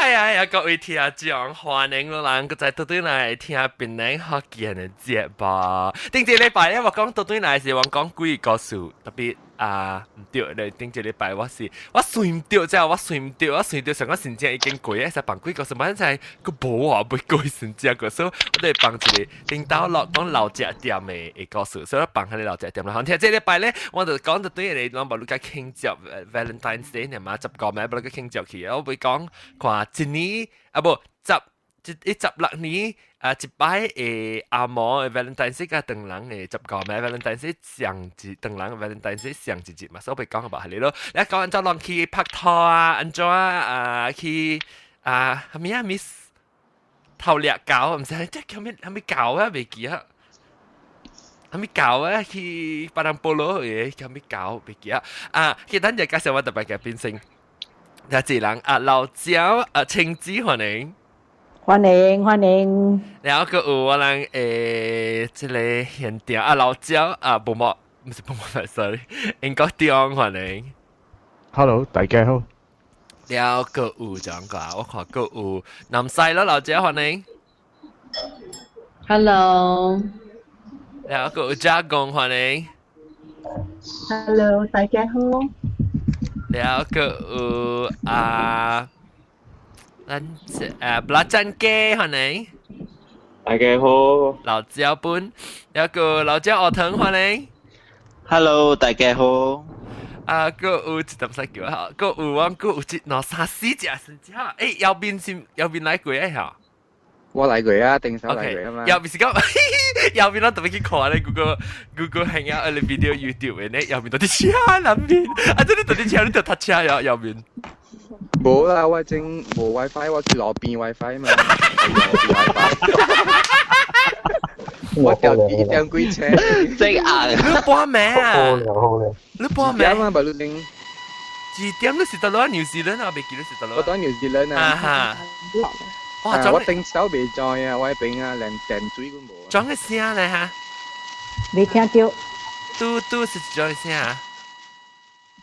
哎呀呀！各位聽眾，歡迎攏人閣再倒轉來聽檳榔福建的節目。頂一禮拜咧，我講倒轉來是我講鬼故事，特別啊毋對咧。頂一禮拜我是我算毋對，之後我算毋對，我算著上個時間已經過，會使放鬼故事，反正閣無啊，未過時間過，所以我得放一個頂頭落講老食店的故事，所以我放彼個老食店啦。聽這禮拜咧，我就講就對嚟，攏無你甲慶祝 Valentine's Day 呢嘛，十個咩，無你甲慶祝去，我會講看一年啊無十一16年啊一擺的阿毛的 Valentine's Day 佮唐人的十個咩 Valentine's Day 上一唐人 Valentine's Day 上一日嘛，所以講個係你咯。你講按怎人去拍拖啊，按怎啊去啊，啥物啊 miss 頭掠狗，毋知這叫咩啥物狗啊，袂記啊。啥物狗啊？去巴當波羅的叫啥物狗袂記啊？啊，去等陣介紹我特別嘅變成。有一人啊，老椒啊，青子歡迎，歡迎歡迎。然後閣有我人這个現場啊，老椒啊，無無，毋是無無，sorry，英國中歡迎。 Hello，大家好。然後閣有怎個啊？我看閣有南西咯，老椒歡迎。 Hello。然後閣有嘉公歡迎。 Hello，大家好。然後閣有啊，咱布拉珍雞歡迎。大家好。老椒本，然後閣老椒學騰歡迎。 Hello，大家好。啊，閣有一點使叫啊，閣有我閣有一兩三四隻甚至哈，右邊是右邊來過的嚇。我來過啊，頂手來過啊嘛。右邊是講，右邊我特別去看咧，Google Google Hangout 的 video YouTube 的咧，右邊到底車南邊，啊，這你到底車你就踏車呀，右邊。無啦，我正無 WiFi，我去路邊 WiFi 嘛。我掉一點幾車。正硬。你報名啊？好咧好咧。你報名啊？白鹿丁。幾點你是佗落紐西蘭啊？袂記得是佗落。我佇紐西蘭啊。啊哈。哇！我頂手未在啊，我邊啊，連電水都無。裝個聲咧哈？未聽到。嘟嘟是裝個聲啊？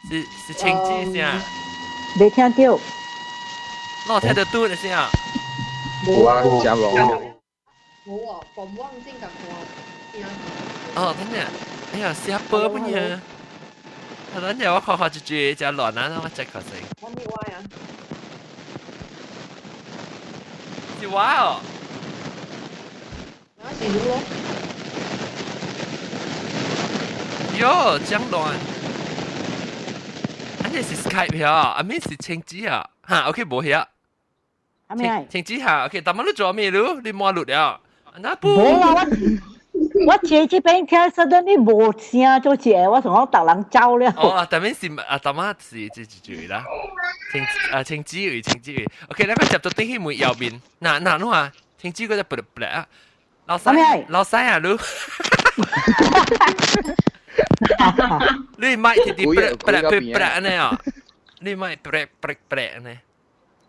是是清機聲。未聽到。我聽到嘟的聲。無啊，真無。無啊，講望鏡甲看。哦，等陣，哎呀，寫波不呢？等陣我看看一句真亂啊，我 check 下先。我咪我啊。是我哦。那是你咯。喲，這樣亂。啊，這是 Skype 呀，啊，咩是清機啊？哈，OK，無遐。阿咩？清機下，OK，但乜你做咩咯？你摸錄了？那不。無啊，我坐這邊聽，實在你無聲做一個，我想講逐人走了。哦，但面是啊，但媽是這一句啦。清啊，清機位，清機位。OK，咱個接到頂去門右邊，嗱嗱侬啊，清機嗰隻不不啊，老細，老細啊，你，你咪直直不不不不按呢啊，你咪不不不按呢？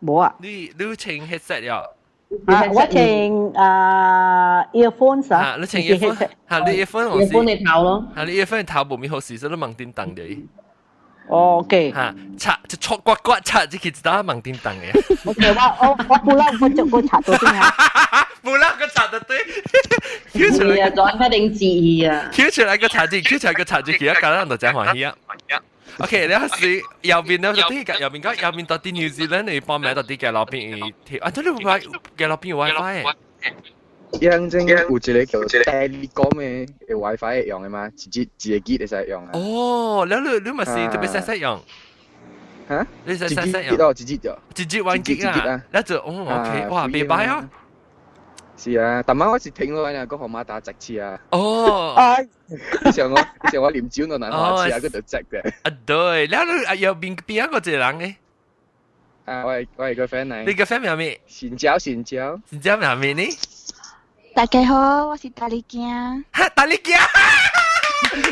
無啊。你穿 headset 了？啊，我穿啊 earphones 啊。你穿 earphone，嚇你 earphone 我是。 earphone 的頭咯。嚇你 earphone 頭無咪好勢，所以你盲叮當的。哦，OK。嚇，插就戳刮刮插，這個知道盲叮當的。 OK，我不啦，我就我插到對啊。不啦，個插得對。跳出來啊，轉開定字啊。跳出來個插字，跳出來個插字，其他搞人就真歡喜啊。OK，你是右邊咧，到底右邊講右邊到底紐西蘭你幫咩到底嘅老邊跳啊？這你唔係嘅老邊有 WiFi？樣正有一個叫 Telecom 的 WiFi 用的嘛，一一個 G 會使用啊。哦，你咪是特別細細用。嚇？你使細細用？哦，一 G 就。一 G 1 G 啊！你就哦，OK，哇，袂歹啊。是啊，但晚我是停落來啊，個號碼打直次啊。哦。啊！你像我啉酒都難話次啊，佢就直嘅。啊對，你啊右邊邊一個一個人嘅？啊，我係個 friend 嚟。你個 friend 名咩？善椒善椒。善椒名咩呢？大家好，我是大力鏡。哈，大力鏡！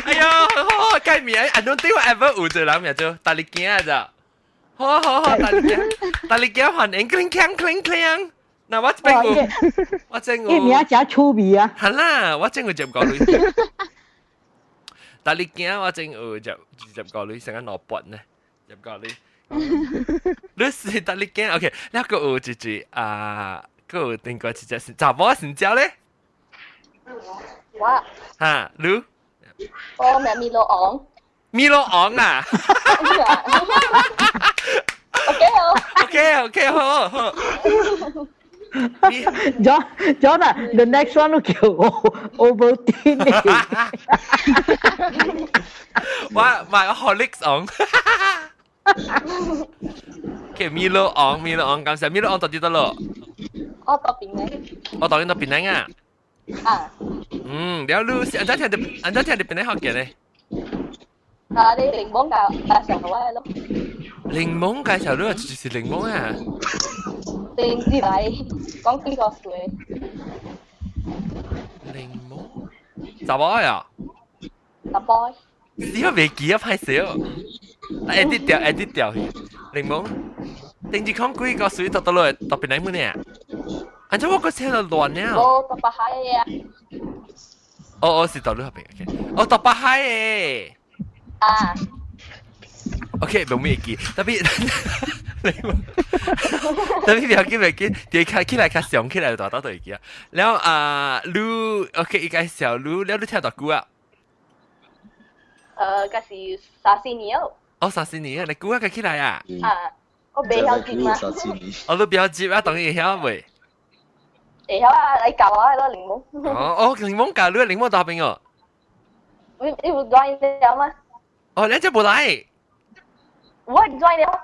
哎呦，好好改名，I don't think 我 ever 有一個人名做大力鏡啊咋？好好好，大力鏡，大力鏡歡迎，鏗鏗鏗鏗。嗱，我這邊有，我真有。伊名誠趣味啊！係啦，我真有接過你。大力鏡我真有接接過你，成個腦撥呢，接過你。你是大力鏡，OK，那個有一句啊，個有另外一隻是查某成交咧？我哈，你？我名米羅昂。米羅昂啊？OK 好。 OK OK 好好。 John John 啊，the next one 都叫我 Ovaltine。我買 Horlicks 昂。OK，米羅昂，米羅昂，感謝米羅昂到底得咯？我到檳城。我到底到檳城啊？啊。嗯，了你是按怎聽到按怎聽到檳城福建咧？啊，你檸檬介介紹我咯。檸檬介紹你就是檸檬啊？定之嚟講幾個水。檸檬？查某呀？查某。你個未記啊，歹勢哦。edit 掉，edit 掉去。檸檬，定住講幾個水到到落特別檸檬呢？按照我個車就亂了。哦，特別海嘅啊。哦哦，是到你嗰邊，OK。哦，特別海嘅。啊。 OK，冇咩記，特別特別不要緊，不要緊，第開起來較上起來就大到就會記啊。然後啊，你 OK，伊介紹你，了你聽多久啊？呃，嗰是三四年哦。哦，三四年啊，你久啊，起來啊？啊，我袂曉接嘛。我都不曉接啊，當然會曉未？會曉啊，你教我咯，檸檬。哦哦，檸檬教你，檸檬大邊哦。你有 join 了嗎？哦，你這無來。我 join 了。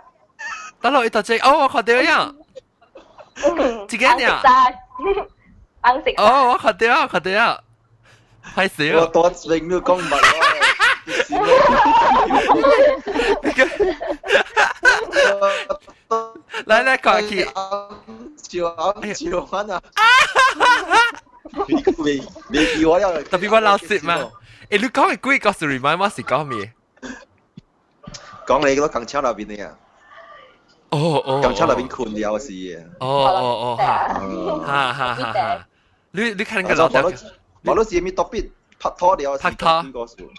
等落伊到這，哦，我看到呀。這個呢？紅色。哦，我看到啊，看到啊。歹勢我多永都講唔白我。來來，過去。笑笑翻啊！未未記我了。特別我老實嘛。誒，你講嘅幾個是 remind 我是講咩？講你嗰個鋼槍那邊的啊。哦哦。鋼槍那邊困了是。哦哦哦，哈哈哈哈！你看個老大。我都是咪特別拍拖了。拍拖。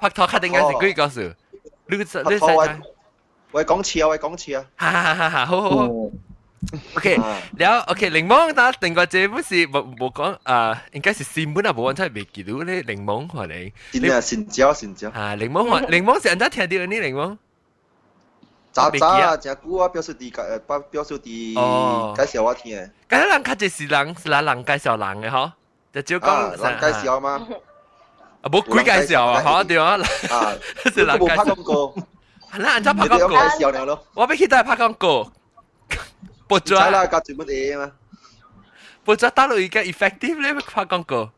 拍拖，確定係幾個數？你你拍拖我我講次啊，我講次啊。哈哈哈哈！好好好。OK，了 OK，檸檬打另外這本是無無講啊，應該是新聞啊，無我真係未記得咧。檸檬可能。真係善招善招。啊，檸檬可檸檬是按怎聽到呢？檸檬。早早啊，真久啊，表示弟介，表示弟介紹我聽。咁人較濟是人是人人介紹人嘅嗬，就少講人介紹嗎？啊，無鬼介紹啊，嗬對啊。啊，是人介紹。拍廣告。係啦，按怎拍廣告？介紹了咯。我欲去倒拍廣告。報紙啦，教做乜嘢嘛？報紙打落而家 effective 咧，拍廣告。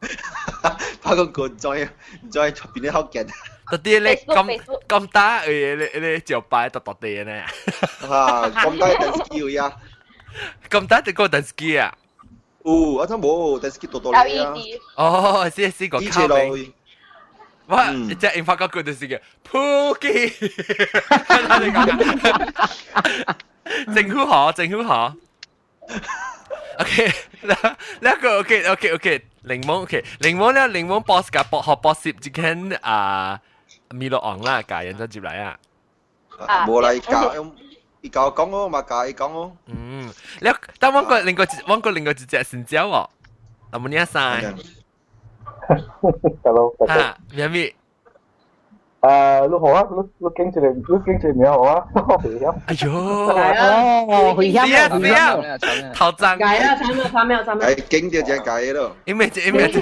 拍廣告再再出邊啲好勁。特啲咧咁咁大誒，你你招牌特特啲呢？啊，咁大電視機呀？咁大個電視機啊？有，啊，真無電視機多多咧啊！哦，是是個卡名。我只引發廣告就是個普吉，政府好，政府好。OK，那個 OK OK OK，檸檬 OK，檸檬咧，檸檬 boss 甲博學博士之間啊，米洛昂啦，教人就接來啊。無來教，伊教講哦，嘛教伊講哦。嗯，你但我個另外我個另外一隻成交哦，阿冇你晒。 Hello，哈，咩咩？啊，你好啊，你你經一個，你經一個名好啊，我袂曉。哎呦，哦，會曉啊，是啊，頭髒。改啦，慘啦，慘啦，慘啦。係經就只改咯。因為因為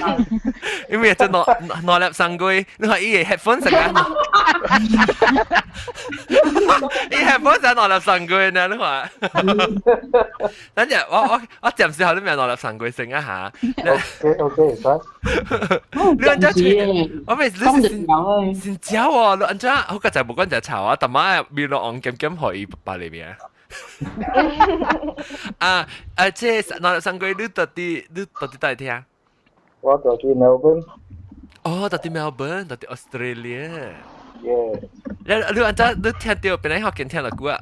因為這兩兩粒三個，你看伊個 headphone 成間，伊 headphone 成兩粒三個呢，你看。等陣我我我暫時候都未兩粒三個成啊嚇。 OK OK，使。你按怎吹？我咪你是先教哦，你按怎？我個就無講就吵啊，但媽面落昂減減可以擺裏面。啊啊！這兩粒三個，你到底你到底佗聽？我住佇 Melbourne。哦，到底 Melbourne，到底 Australia。 Yeah。你你按怎你聽到邊個福建聽了久啊？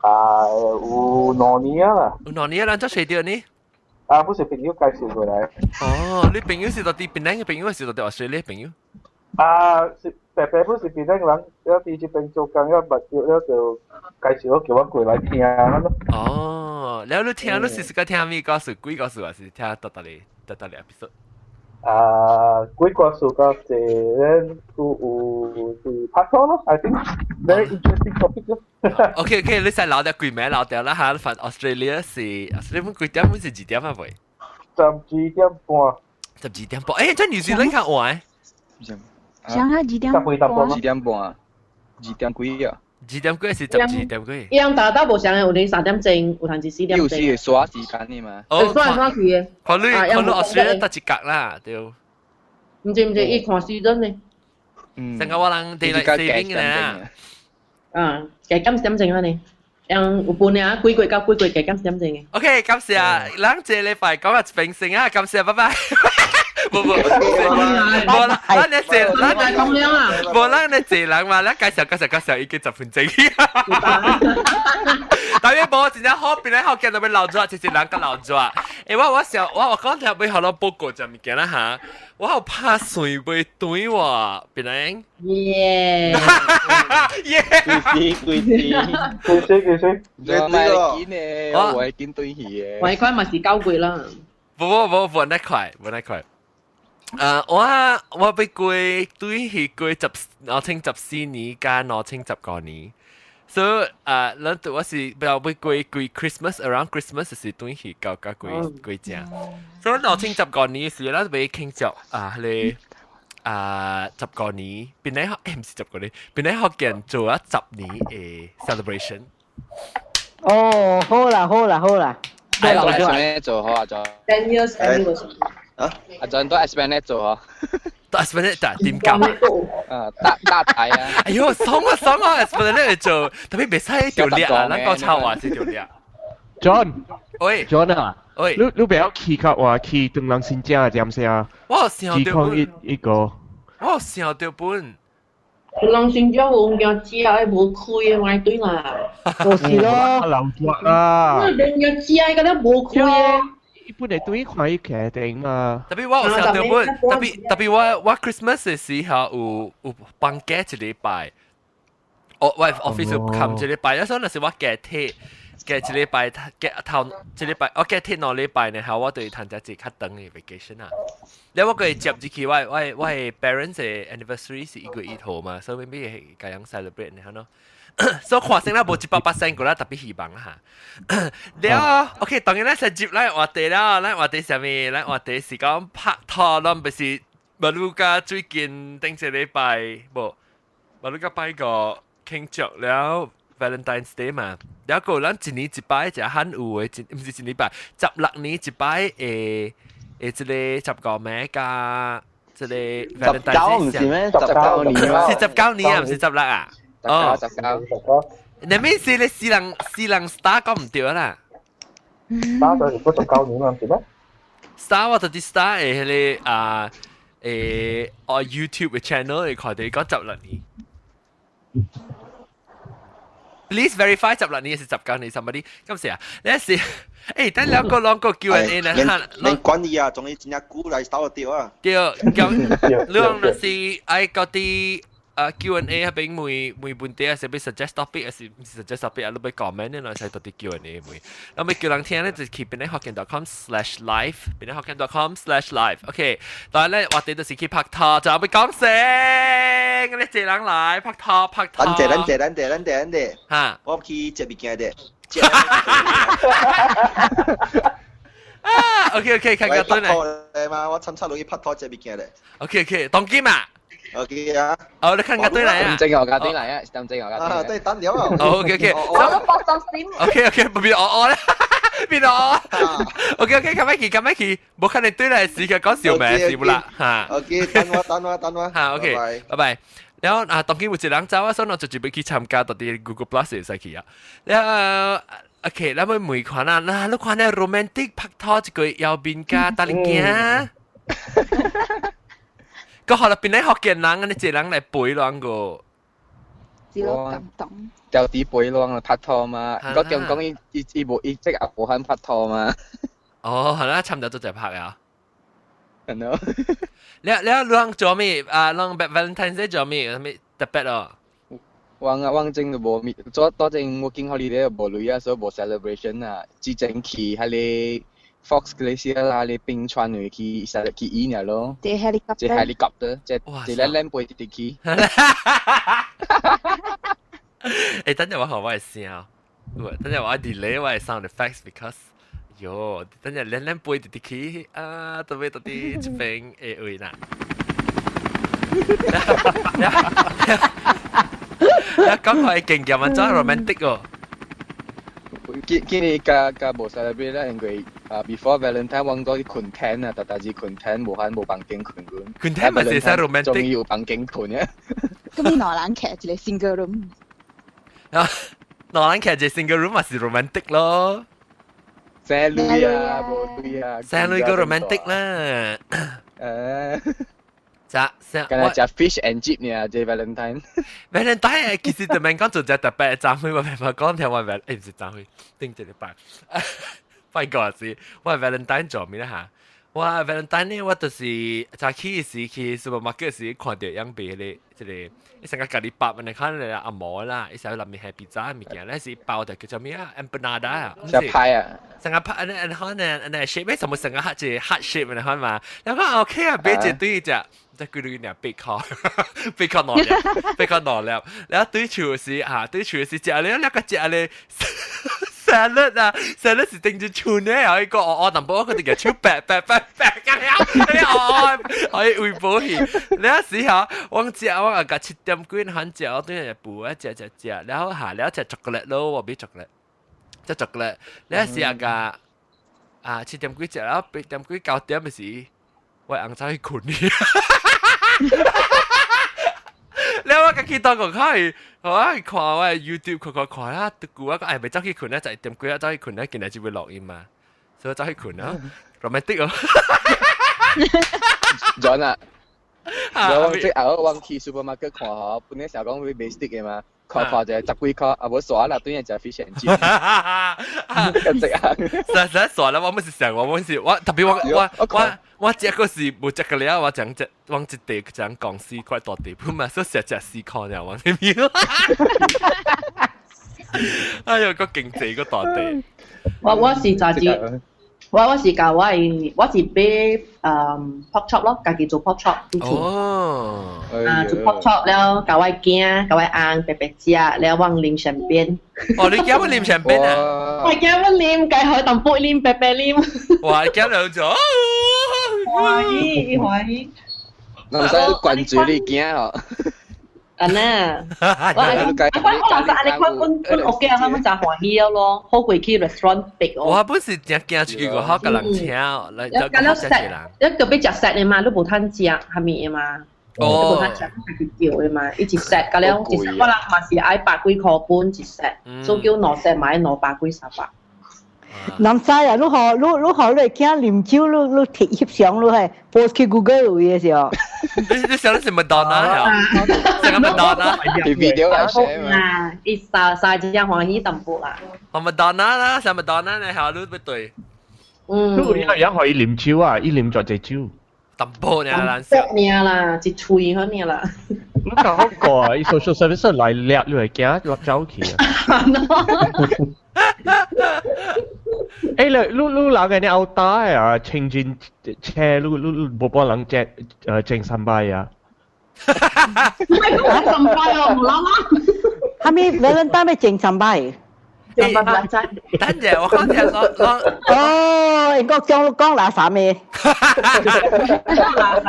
啊，有兩年啊啦。有兩年啊，按怎揣著呢？啊，不是朋友介紹過來。哦，你朋友是到底檳城嘅朋友，還是到底 Australia 朋友？啊，是爸爸本是檳城人，了佇這邊做工，了捌著了就介紹叫我過來聽咯。哦，了你聽你是是個聽咩故事？鬼故事還是聽到達裡到達裡 episode？啊，鬼故事較濟，咱都有是拍拖咯，I think very interesting topic 咯。 OK OK，你使留掉鬼名留掉啦嚇，反 Australia 是 Australia 幾點？本是幾點啊？喂？12點半。 12點半。誒，這 New Zealand 較晚。上下二點半。二點半啊？二點幾啊？二點幾是12點幾？伊人大到無相的，有陣3點鐘，有陣時4點鐘。有時會刷時間的嘛。哦，刷來刷去的。看你看你 Australia 得一格啦，對。毋是毋是，伊看時陣呢。嗯。成個我人地來 saving 呢。啊，加減4點鐘啊呢。樣有半年幾個月到幾個月加減4點鐘的。 OK，感謝啊，咱這禮拜講下平成啊，感謝，拜拜。無無，無啦，咱你這，咱講了啊，無咱你這人嘛，咱介紹介紹介紹已經10分鐘。但係無真正好，邊咧好見到欲留咗，這是人佮留咗。欸，我我想我我講聽欲予咱報告一物件啦嚇，我有拍算袂對喎，邊咧？耶！耶！幾時幾時？幾時幾時？你咪見呢？我會見對戲嘅。我塊嘛是9月啦。無無無無那塊，無那塊。我欲過對去過2014年加2015年，所以咱對我是比較欲過過 Christmas around Christmas 是對去到甲過過正，所以2015年時，咱欲慶祝啊，彼個啊十五年，邊咧學毋是十五年，邊咧福建做啊十年的 celebration。哦，好啦好啦好啦，係做咩做好啊？做 10 years anniversary。啊？阿陣都 Esplanade 做嗬，都 Esplanade 打點金。啊，大大台啊！哎呦，爽啊爽啊！Esplanade 做，特別袂使條掠啊，咱講臭話是條掠。 John，喂，John 啊，喂，你你不要去較話去當人新正點聲？我有想到一一個，我有想到本。人新正無物件食，無開的買對啦。就是咯，流咗啦。那物件食的，敢若無開的。一般會對看伊騎頂嘛。特別我有想到本，特別特別我 Christmas 的時候有放假一禮拜，我 office 有冚一禮拜，所以那是我加鐵加一禮拜，加頭一禮拜，我加鐵2禮拜呢，後我對趁只一較長的 vacation 啊。了我過接入去，我 parents 的 anniversary 是1月1號嘛，所以欲會共樣 celebrate 呢，喏。所以看成啦，無100%過啦，特別希望啦嚇。了，OK，當然咱先接咱話題啦，咱話題啥物？咱話題是講拍拖，咱不是馬路家最近頂一禮拜無，馬路家拜個慶祝了 Valentine's Day 嘛。了個咱一年一擺就罕有的，毋是一年一擺，16年一擺的的這個十五暝加這個 Valentine's 19毋是咩？19年是十九年啊，毋是十六啊？哦，十九。你咩事？你私人私人 star 講毋對啦。 star 就是不19年嘛，是咩？star 我就是 star 的彼個啊誒，哦 YouTube 的 channel 會看到講十六年。Please verify 16年是19年，somebody 今時啊，你是誒，等兩個兩個 Q&A 呢？免管伊啊，總之真正久來兜就對啊。對，咁你若是愛嗰啲。啊 Q&A 彼邊問問問題啊，是欲 suggest topic 還是毋是 suggest topic 啊？你欲 comment 呢？會使到佇 Q&A 問。那麼叫人聽咧，就去 penanghokkien.com/live，penanghokkien.com/live。OK，但係咧，話題就是去拍拖，就欲講聲，你這人來拍拖拍拖。等者等者等者等者等者。嚇！我去食物件的。啊，OK OK，看個對嚟。嘛，我親親落去拍拖食物件咧。 OK OK，當機嘛。 OK 啊。哦，你看個對嚟啊。正我家對嚟啊，正我家。啊，對，等了啊。 OK OK。我都搏咗先。 OK OK，不變我我咧，變我。OK OK，咁樣去，咁樣去，無可能對嚟時嘅講笑咩是不啦？嚇。 OK，等我，等我，等我。嚇 OK，拜拜。然後啊，當今有一人走啊，所以我就準備去參加到啲 Google Plus 會使去啊。然後 OK，咱欲問看啊，嗱，你看咧 romantic 拍拖一個右邊加搭你行。個學入邊咧福建人，你一個人來陪兩個。只咯感動。就啲陪攏拍拖嘛，個中講伊伊伊無伊即也無肯拍拖嘛。哦，係啦，差唔多都就拍啊。喏。你你做咩？啊，啷 Valentine's Day 做咩？咩特別哦？我啊，我正就無咪，做多正 working holiday 無鐳啊，所以無 celebration 啊，只正去彼個 Fox Glacier 啦，你冰川去去實去伊爾咯。這 helicopter。這 helicopter，這這咱咱飛直直去。欸，等陣我學我會聲，等陣我 delay 我 sound effects because 喲，等陣咱咱飛直直去啊，特別特別這邊會位啦。你講佢經驗啊，真 romantic 哦。今今年加加無 celebrate 啦，因為啊 before Valentine 我講去困 tent 啊，特特是困 tent，無限無房間困困。困 tent 咪是使 romantic。終於有房間困啊！咁你兩人徛一個 single room。啊，兩人徛一個 single room 咪是 romantic 咯。生女啊，無女啊。生女個 romantic 啦。誒。食食，敢若食 fish and chip 呢？這 Valentine。 Valentine 其實就免講做隻特別昨昏，我免講聽我 Val，毋是昨昏，頂一禮拜，拜個是，我 Valentine 做咩啦嚇？我 Valentine 呢，我就是早起時去 supermarket 時看到樣賣迄個，這個，伊成個咖喱包，你看咧阿毛啦，伊成內面係 pizza 物件，咧是包的叫做咩啊？empanada 啊，食派啊，成個派，安尼安尼看呢，安尼 shape 什麼成個 heart 一 heart shape 你看嘛？然後講 OK 啊，買一對隻。即係佢哋8塊，8塊兩粒，8塊兩粒。然後對廚師嚇，對廚師食咧，兩個食咧 salad 啊，salad 是頂住串咧，有一個我我淡薄佢哋嘅手白白白白嘅了，你我可以回補去。你一時候我食我啊個7點幾肯食，我對日補啊食食食，然後下了食 chocolate 咯，我俾 chocolate，食 chocolate。你一時啊個啊7點幾食，然後8點幾9點嘅時，我紅走去困去。你我家己當個看，我看我 YouTube 看看看啦，獨久我講哎未走去困咧，就點幾啊走去困咧，今日就會錄音嘛，所以走去困啊，romantic 哦。 John 啊，我即係我去 supermarket 看嗬，本來想講會買 steak 嘅嘛，看看就十幾塊，啊無煞啦，對面食 fish and chips。咁直啊！實實煞啦，我唔是想，我唔是我特別我我我。我這個是無食個了，我講一我一地講公司塊大地盤嘛，所以食食4塊爾，我呢邊。哎呦，個經濟個大地。我是雜誌，我是教我係我是買誒 pork chop 咯，家己做 pork chop。哦。啊，做 pork chop 了，教我囝，教我翁白白食，了我啉香檳。哦，你驚我啉香檳啊？我驚我啉，家開淡薄啉，白白啉。哇！驚兩咗。歡喜歡喜。唔使關注你囝哦。安那，我我我話你看阮阮屋企人他們真歡喜咯，好過去 restaurant 逼哦。我本是真驚出去個好個人請，來就咁食，一特別食 set 的嘛，你無趁食蝦米的嘛。哦。無趁食，家己叫的嘛，伊一 set，甲了一 set，我人嘛是愛百幾塊半一 set，所以叫兩 set 買200幾300。人知啊，你學你你學你驚啉酒，你你貼翕相，你係 post 去 Google 有嘅時候。你你想的是麥當娜呀？成個麥當娜。 video 來寫嘛。伊三三只歡喜淡薄啦。我麥當娜啦，上麥當娜你下你不對。嗯。你有可以啉酒啊？伊啉咗隻酒。淡薄爾啦，薄爾啦，一喙好爾啦。你講過啊？伊 social service 來掠你會驚落走去啊？欸，你你你人嘅你後打啊，清真車你你無幫人整整三擺啊？唔係講三擺哦，無啦啦。哈咪 Valentine 要整三擺？等陣，我講聽我我哦，應該講講垃圾咩？垃圾。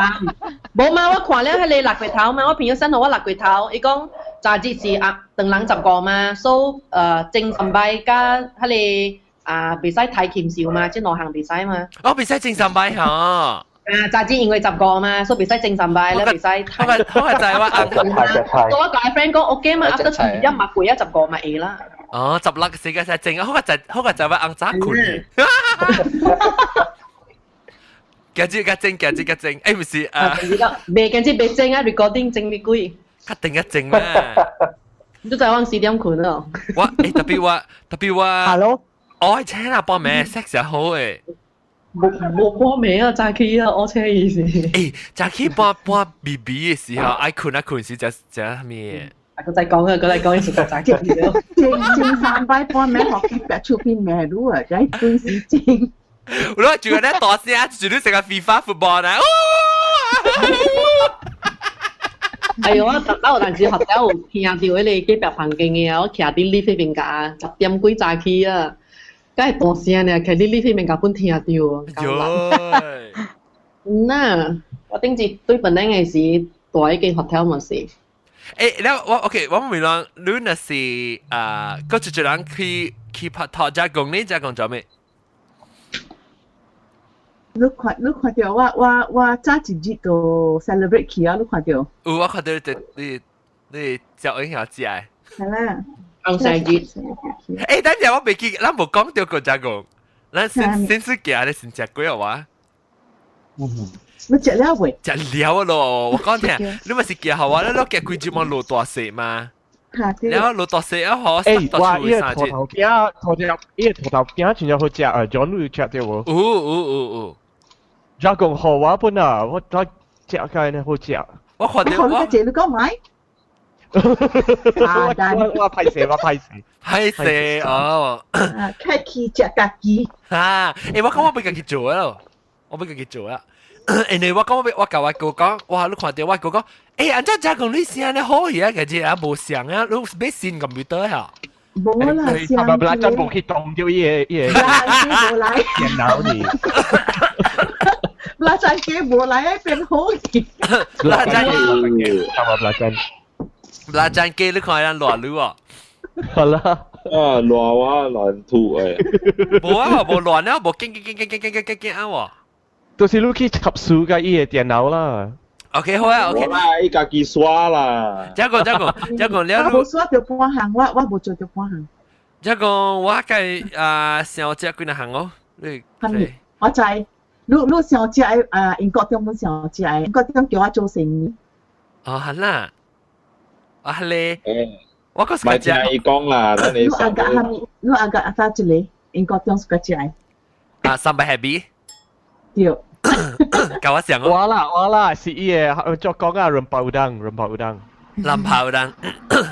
無嘛，我看了彼個六月頭嘛，我朋友 send 我六月頭，伊講昨日是啊，長人15嘛，所以整三擺佮彼個啊，袂使太禽獸嘛，這兩項袂使嘛。哦，袂使整三擺吼。啊，昨日因為15嘛，所以袂使整三擺咧，袂使。我個我個知我我我共 friend 講 OK 嘛，after 初一嘛過啊15嘛會啦。哦，16時間才整啊，好個就好個就我紅早困。今日較整，今日較整，欸，毋是啊。未今日未整啊，recording 整你鬼。較定一整啦。你都知我4點困咯。我欸特別我特別我。 Hello。我請阿幫咩 sex 又好誒。無無半暝啊，早起啊，我車意思。欸，早起半半 BB 的時候，愛睏啊睏時食食啥物？啊，佢再講啊，佢再講，伊是個早起了。正正三擺半暝學去白出邊馬路啊，在對時正。我就咧大聲，就你成個 FIFA football 啊！哎呦，我我有陣時學校有聽到彼個隔壁房間的啊，我徛佇 lift 彼邊共10點幾早起啊，敢會大聲呢，徛佇 lift 彼邊共本聽到啊。嗯啊，我頂次對本來的時，蹛彼間學校嘛是。欸，了我 OK，我問人，你若是啊，閣一個人去去拍拖，才講你才講做咩？你看，你看著我我我早一日就 celebrate 去啊！你看著。有我看著你你你照影下食的。係啦。紅生日。欸，等陣我袂記，咱無講著個才講，咱先先是行咧先食過啊我。你食了未？食了咯，我講聽，你咪是行予我，你落行幾日嘛落大雪嘛？然後落大雪啊，好，欸，哇！伊個塗頭餅，塗頭，伊個塗頭餅真正好食啊！John 你有食著無？有有有有。才講予我本啊，我我食較呢好食。我看著我。你講買？我我歹勢，我歹勢。歹勢哦。啊，客氣食家己。啊，欸，我講我欲家己做咯，我欲家己做啊。因為我講我欲我共我哥講，哇！你看著我哥講，欸，按怎才講你聲呢好去啊？其實也無像啊，你買新 computer 哈？無啦，像。啊，不啦，真無去動著伊个伊个無來電腦呢。拉盞機無來，變好去。拉盞機，差唔多拉盞。拉盞機，你看人熱你哦。好啦。啊，熱我亂吐誒。無啊，無亂啊，無驚驚驚驚驚驚驚驚啊！喎。就是你去插數佮伊个電腦啦。 OK 好啊，OK。無啦，伊家己刷啦。這個這個這個了。我無刷著半項，我我無做著半項。這個我計啊想食幾若項哦，你。我知，你你想食的啊？英國中本想食的，英國中叫我做生意。哦，好啦，啊咧，我閣是聽伊講啦，等你。你阿個哈咪？你阿個阿啥一個？英國中是食的。啊，三百 happy。對。共我講哦。我啦我啦，是伊个作講啊，rempah udang rempah udang。 rempah udang，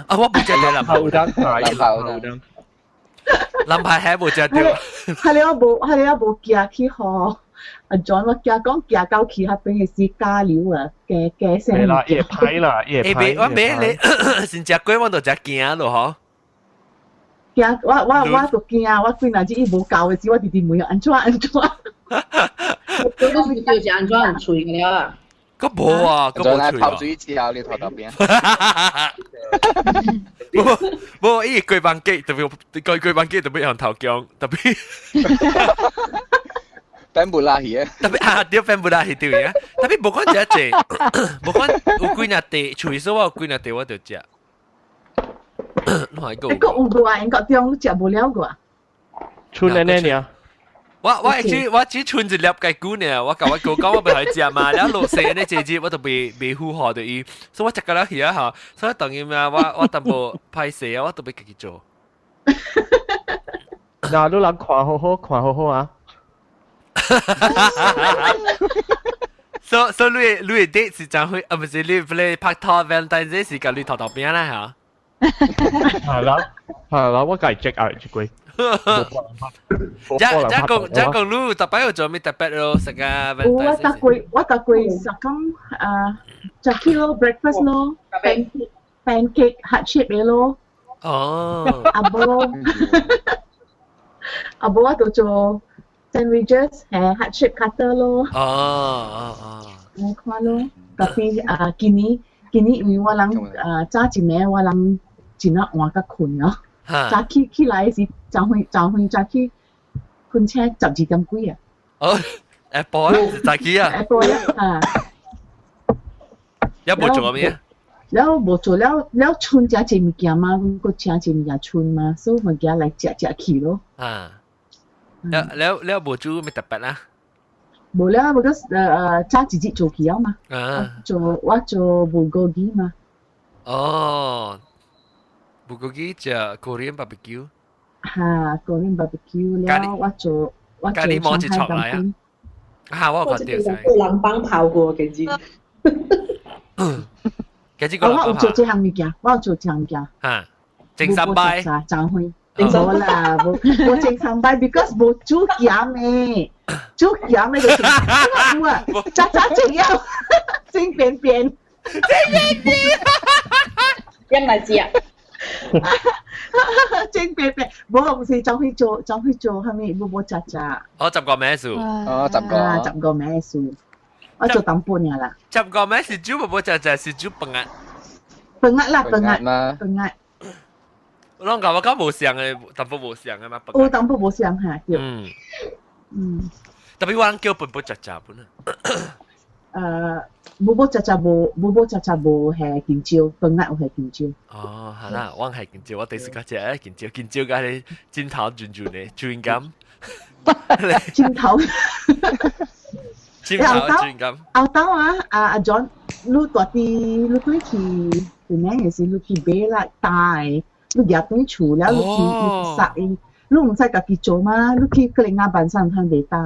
啊，我無食著 rempah udang， rempah udang。 rempah 係無食著。係你我無，係你我無行去予阿 John，我驚講行到去彼邊的時加流啊，加加聲。係啦，伊會歹啦，伊會歹。我買你先食過，我就食驚咯嗬。驚，我我我就驚，我幾若日伊無夠的時，我直直問按怎按怎。嗰個是叫按怎人喙的了啊？閣無啊，閣無喙泡水之後你塗頭餅。無無，伊規班機特別，規規班機特別用頭強，特別。變不拉去啊！特別啊，對，變不拉去對啊。特別無管食濟，無管有幾若塊，喙數我有幾若塊我就食。你個有無啊？英國中你食無了個啊？賰按呢爾。我我只我只賰一粒雞骨呢，我共我哥講我欲予伊食嘛，了落雪呢這日我都袂袂符合著伊，所以我食過了去啊吼，所以當然啊，我我淡薄歹勢啊，我都欲家己做。嗱，你人看好好，看好好啊！所所以你你的 date 是怎會啊？毋是你你拍拖 Valentine's Day 是共你塗頭餅啦嚇？係啦，係啦，我共伊 check 啊，這個。這這講這講你逐擺有做咩特別咯？食啊我逐季我逐季食講啊，食去咯 breakfast 咯，pancake pancake heart shape 的咯。哦。啊無，啊無我就做 sandwiches 係 heart shape cutter 咯。哦哦哦。我看咯，特別啊，今年今年因為我人啊早一暝我人真啊晏較睏咯。早起起來時，早昏早昏早起，睏醒12點幾啊！哦，下晡早起啊！下晡啊！也無做咩？了無做了了，賰誠濟物件嘛，閣請濟物件賰嘛，所以物件來食食去咯。啊！了了了無煮咩特別啦？無了，無個早一日做起了嘛。啊！做我做 bulgogi 嘛。哦。bulgogi 食 Korean barbecue。哈，Korean barbecue 了，我做我做咖喱毛一出來啊！嚇，我有看到。個人幫跑過其實。其實我有做這項物件，我有做這項物件。嚇，正三擺。張輝。無啦，無無正三擺，because 無煮鹹的，煮鹹的就是有啊，早早就要蒸便便，蒸便便，飲來食。蒸便便，無毋是張輝做，張輝做啥物？無無食食。我十個名數。哦，十個。啊，十個名數，我做淡薄爾啦。十個名是煮無無食食，是煮飯啊。飯仔啦，飯仔，飯仔。我攏講我講無相的，淡薄無相的嘛。有淡薄無相嚇，對。特別我人叫飯不食食本啊。無無食食無，無無食食無係香蕉，飯仔有係香蕉。哦，係啦，我係香蕉，我第四個食香蕉，香蕉佮你枕頭轉轉的，轉感。枕頭。枕頭轉感。後頭啊，阿阿 John，你大啲，你過去，點樣也是你去買啦，大的。你舉轉厝了，你去你殺伊，你毋使家己做嗎？你去格林亞板上通袂大。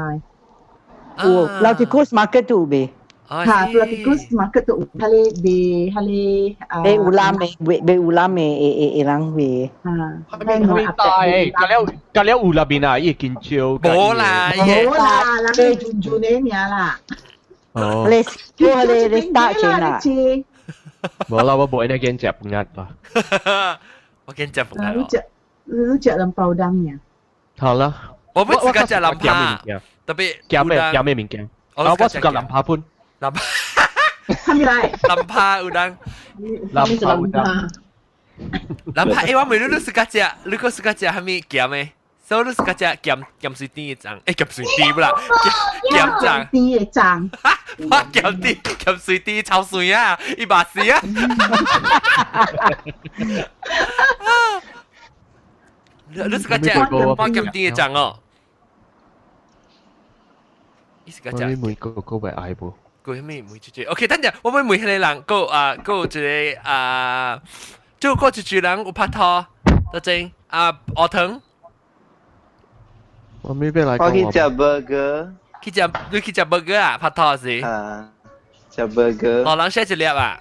有，老啲 Coast Market 都有賣。嚇，老啲 Coast Market 都有，彼個賣彼個賣有攬的，賣賣有攬的，會會會人賣。啊，係咪大誒？隔了隔了有那邊啊，伊香蕉。無啦，無啦，人哋轉轉的爾啦。哦。你你你打錢啦？無啦，我無按呢見食飯仔啦。我見食飯仔。你食你食兩包當爾。好啦，我不自家食南扒，特別鹹咩鹹咩物件？啊，我是食南扒粉。南扒。啥物來？南扒有人。南扒有人。南扒，欸，我問你，你自家食，你閣自家食啥物鹹的？所以你自家食鹹鹹水甜的粽，欸，鹹水甜不啦？鹹粽。甜的粽。我鹹甜鹹水甜臭水啊，伊肉絲啊。你自家食我鹹甜的粽哦。伊自家食。我每個個會愛無？個啥物問這個？OK，等陣我欲問彼個人，閣啊閣有一個啊，就閣一組人有拍拖，等陣啊，學堂。我咪欲來我去食 burger。去食你去食 burger 啊？拍拖是？啊，食 burger。哦，人寫一粒啊？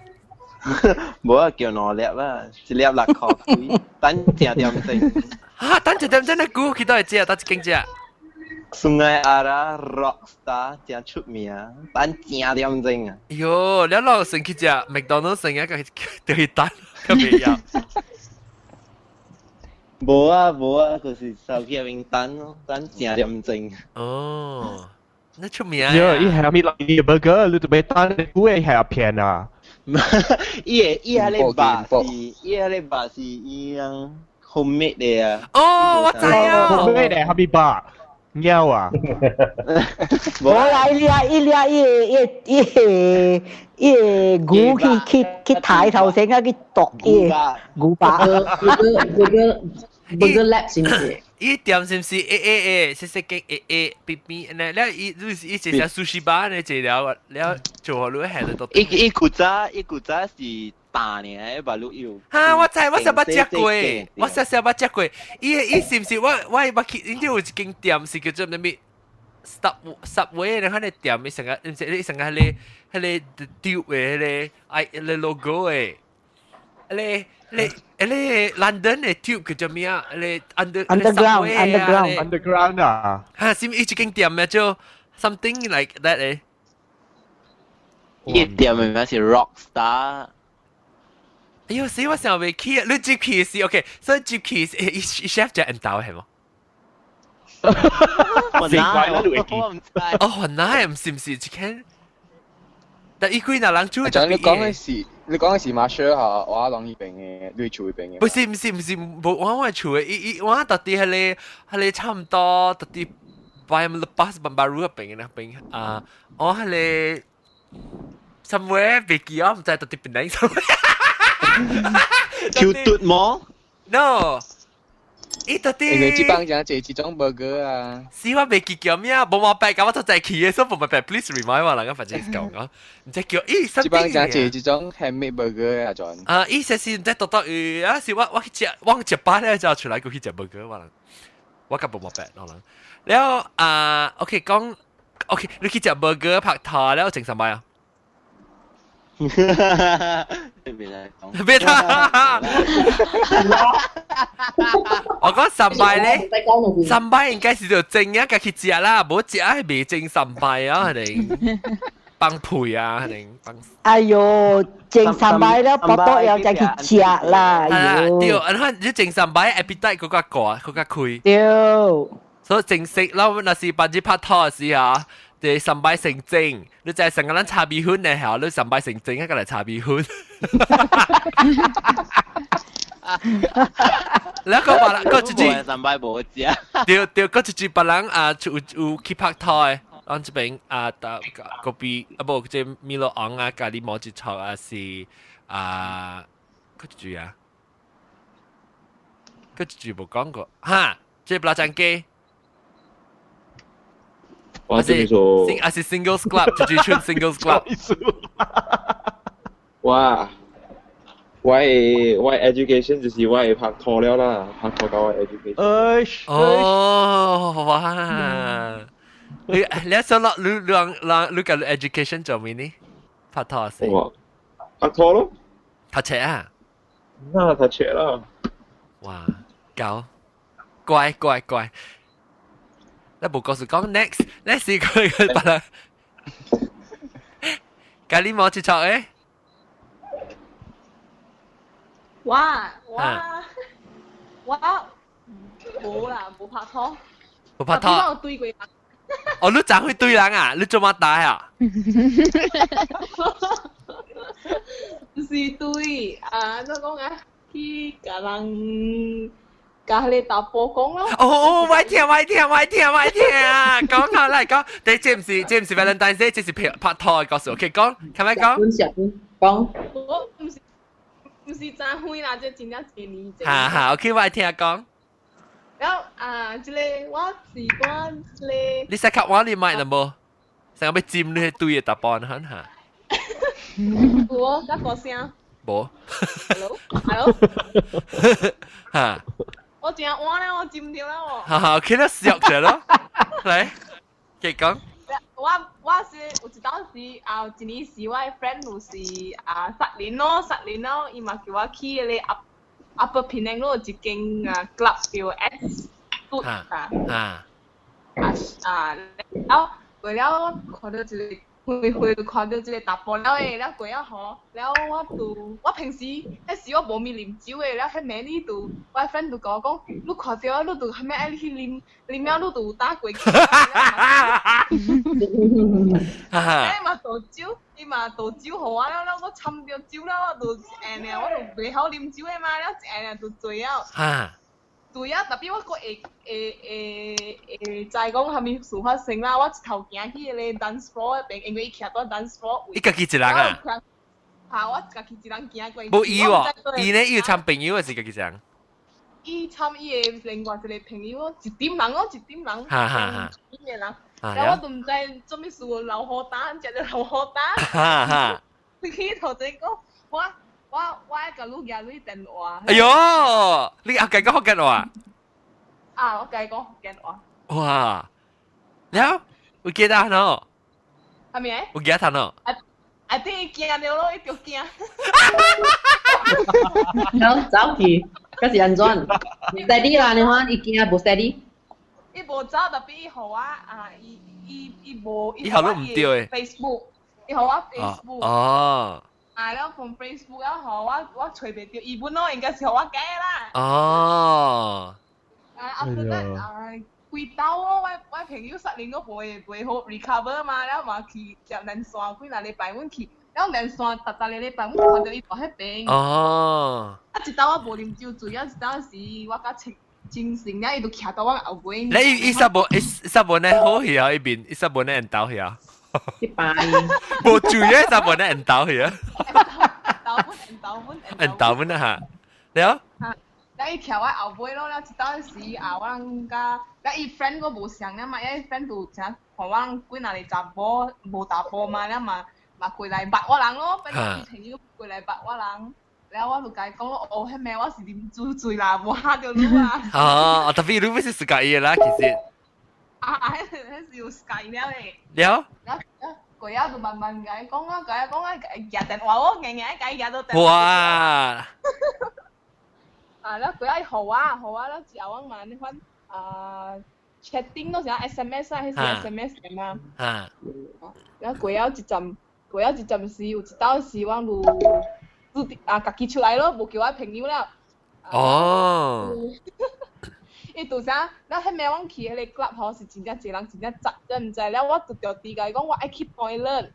無啊，叫兩粒啊，一粒六箍幾，等一點鐘。哈，等一點鐘你久去佗會食？佗一間食？ Sungai Ara Rockstar 誠出名，等正點鐘啊！喲，你老先去食麥當勞先啊，個就去等，較袂曉。無啊無啊，就是手機入面等咯，等正點鐘。哦，那出名啊！喲，伊係咪來 burger？你就欲等，久會係騙啊！伊個伊遐咧肉是，伊遐咧肉是伊樣 homemade 的啊。哦，我知啊。 homemade 的係咪肉？貓啊！無啦，伊掠伊掠伊個伊個伊個牛去去去抬頭先啊，去剁伊個牛肉。 Burger Burger Lab 是毋是？伊店是毋是 A A A，細細間 A A B B，呢了伊伊伊一隻 sushi bar 呢，一了了做予你下得到。伊伊古早伊古早是大爾，把路有。哈！我知，我實捌食過，我實實捌食過。伊伊是毋是我我捌去？因有一間店是叫做啥物？Subway 那個店，伊成個毋是伊成個彼個彼個 tube 的彼個愛彼個 logo 的，彼個彼個彼個 London 的 tube 叫做咩啊？彼個 under underground underground underground 啊！哈，是毋是伊一間店名叫 something like that 的？伊店的名是 Rockstar。哎喲，死我想袂起啊！你入去是 OK，所以入去是伊 chef 就印度係無？死怪啦，你會記？哦，雲南毋是毋是一間？但伊幾若人煮就你講的是，你講的是馬雪嚇，我攏彼邊的，你厝彼邊的。不是毋是毋是，無我我厝的，伊伊我到佇彼個彼個差毋多，到佇 Bayan Lepas Baru 彼邊的那邊啊，我彼個 somewhere 袂記啊，毋知到佇邊裡。 Q 嘟麼？No，伊到底因為這幫誠濟這種 burger 啊。是我袂記叫名，無毛病，咁我就再去的，所以無毛病，please remind 我啦，我反正是講講，毋知叫咦，這幫誠濟這種 handmade burger 啊，陣。啊，伊說是毋知獨獨伊啊，是我我去食，我食飽了就出來，過去食 burger 我人，我較無毛病，可能。了啊，OK，講 OK，你去食 burger 拍拖了整什麼啊？別來講。別啦！我講三擺咧，三擺應該是就正啊，家去食啦，無食係未正三擺啊，肯定放屁啊，肯定放。哎喲，正三擺了，巴肚要再去食啦。哎喲，對，然後你正三擺 appetite 更加大，更加開。對。所以正式，然若是班子拍拖的時候，就三擺成正，你就係成個人炒米粉嘅時候，你三擺成正一個嚟炒米粉。你個別人，個一句三擺無食。對對，個一句別人啊，有有去拍拖的，咱這邊啊，嗰邊啊，無這米洛昂啊，咖喱毛一撮啊是啊，個一句啊，個一句無講過，哈，這不拉張機。我是說，還是 Singles Club，就是唱 Singles Club。哇！我的 education 就是我的拍拖了啦，拍拖到我 education。哦，哇！你你想落你你你你個 education 做咩呢？拍拖是？拍拖咯。讀冊啊？那讀冊啦。哇！搞，乖乖乖。你無告訴講 next，next 佢佢別人。咖喱毛切錯誒？我我我無啦，無拍拖。無拍拖。我對過人。哦，你怎會對人啊？你做乜大啊？唔是對啊，怎講啊？去共人共彼个查埔講咯。哦哦，我聽我聽我聽我聽，講好來講，這這毋是這毋是 Valentine's Day，這是拍拍拖的故事。OK，講，開咪講。講。我毋是。毋是真遠啦，這真正一年前。哈哈，OK，我愛聽講。然後啊，這個我是講這個。你識給我你麥啦無？成日欲佔你對的答案，哈哈。有，較大聲。無。 Hello，Hello。哈。我真晚了，我佔著了哦。哈哈，OK 啦，笑著咯。來，繼講。我我是有一當時啊，有一年是我的 friend 就是啊，失戀咯，失戀咯，伊嘛叫我去彼个 Upper Penang 咯，一間啊 club 叫 S Food 啊啊啊，然後過了看到一个開會就看到一个查埔了的，了過了吼，了我就我平時彼時我無咪啉酒的，了彼暝日就我的 friend 就共我講，你看著你就啥物愛去啉，啉了你就有膽過去。伊嘛倒酒，伊嘛倒酒予我了，了我摻著酒了，我就一下爾，我就袂曉啉酒的嘛，了一下爾就醉了。醉啊！特別我閣會會會會知講啥物事發生啦。我一頭行去彼个 dance floor 彼邊，因為伊徛佇 dance floor 伊家己一人啊？嚇！我家己一人行過。無伊喎，伊呢？伊有參朋友還是家己一人？伊參伊的另外一個朋友，一點人哦，一點人。哈哈哈！一點人，然後我都毋知做物事，老虎膽，食著老虎膽。哈哈！去頭前講，我。我我愛共你舉你電話。哎喲，你阿家講福建話？啊，我共伊講福建話。哇！了，有記得喏？啥物？有記得喏？啊啊！等伊驚著咯，伊就驚。好，走去，這是按怎？steady 啦，你看伊驚無 steady。伊無走，特別伊予我啊，伊伊伊無。伊予你毋對的。 Facebook，伊予我 Facebook。哦。啊，了從 Facebook 了，予我我揣袂著，伊本咯應該是予我改啦。哦。啊，after that 啊，規兜哦，我我朋友失戀我袂袂好 recover 嘛，了嘛去接連線幾若禮拜，阮去，了連線逐逐个禮拜，阮看著伊佇彼邊。哦。啊，一晝我無啉酒醉，啊，一晝時我較清精神了，伊就徛佇我後尾。你伊煞無伊煞無呢好去啊，伊面伊煞無呢緣投去啊。一擺。無醉的煞無呢緣投去啊。投阮緣投阮緣投阮啊哈，了。了伊徛我後尾咯，了一晝時啊，我人佮了伊 friend 閣無相了嘛，伊 friend 就誠看我人幾若个查某無查埔嘛，了嘛嘛過來捌我人咯，變做伊朋友過來捌我人，了我就共伊講咯，哦，彼暝我是啉酒醉啦，無嚇著你啊。哦，特別你欲是自家伊的啦，其實。啊，彼是有 sky 了的。了？了，過後就慢慢共伊講啊，共伊講啊，舉電話我硬硬共伊舉到電話。哇！啊，了過後伊予我，予我了之後我嘛按呢款啊 chatting 都是 SMS 啊，彼是 SMS 的嘛。啊。了過後一陣，過後一陣時有一道時我就自啊家己出來咯，無叫我朋友了。哦。伊拄啥？了彼暝阮去彼个 club 吼，是真正濟人，真正雜，你毋知？了我就著佇共伊講，我愛去 toilet，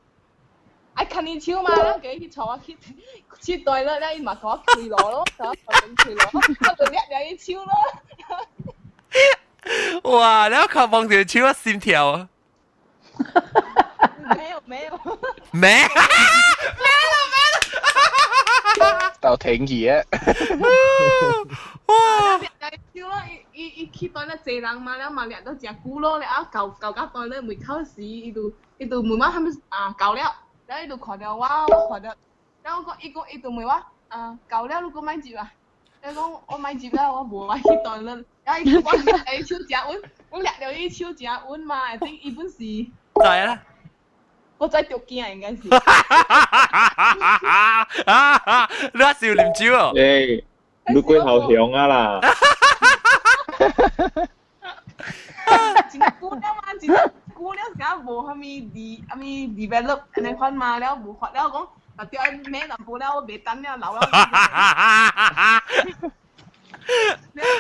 愛牽伊手嘛，了叫伊去帶我去去 toilet，了伊嘛共我開路咯，共我開路，我就掠掠伊手咯。哇！你靠望著手，我心跳啊！沒有沒有。沒。沒了沒了。到停去啊！哇！手咯，伊伊伊去 toilet 濟人嘛，了嘛掠到誠久咯，了到到到 toilet 門口時，伊就伊就問我啥物啊到了，了伊就看著我，我看著，了我講伊講伊就問我啊到了，你閣莫入啊？伊講我莫入了，我無愛去 toilet，了伊我伊手誠穩，我掠著伊手誠穩嘛，頂伊本是。知啦。我再著驚應該是。你還是有啉酒哦？欸，你過頭強啊啦！真久了嘛，真久了，成無啥物 de 啥物 develop 按呢款嘛，了無法了講，若著愛買淡薄了，我袂等了，老了。了，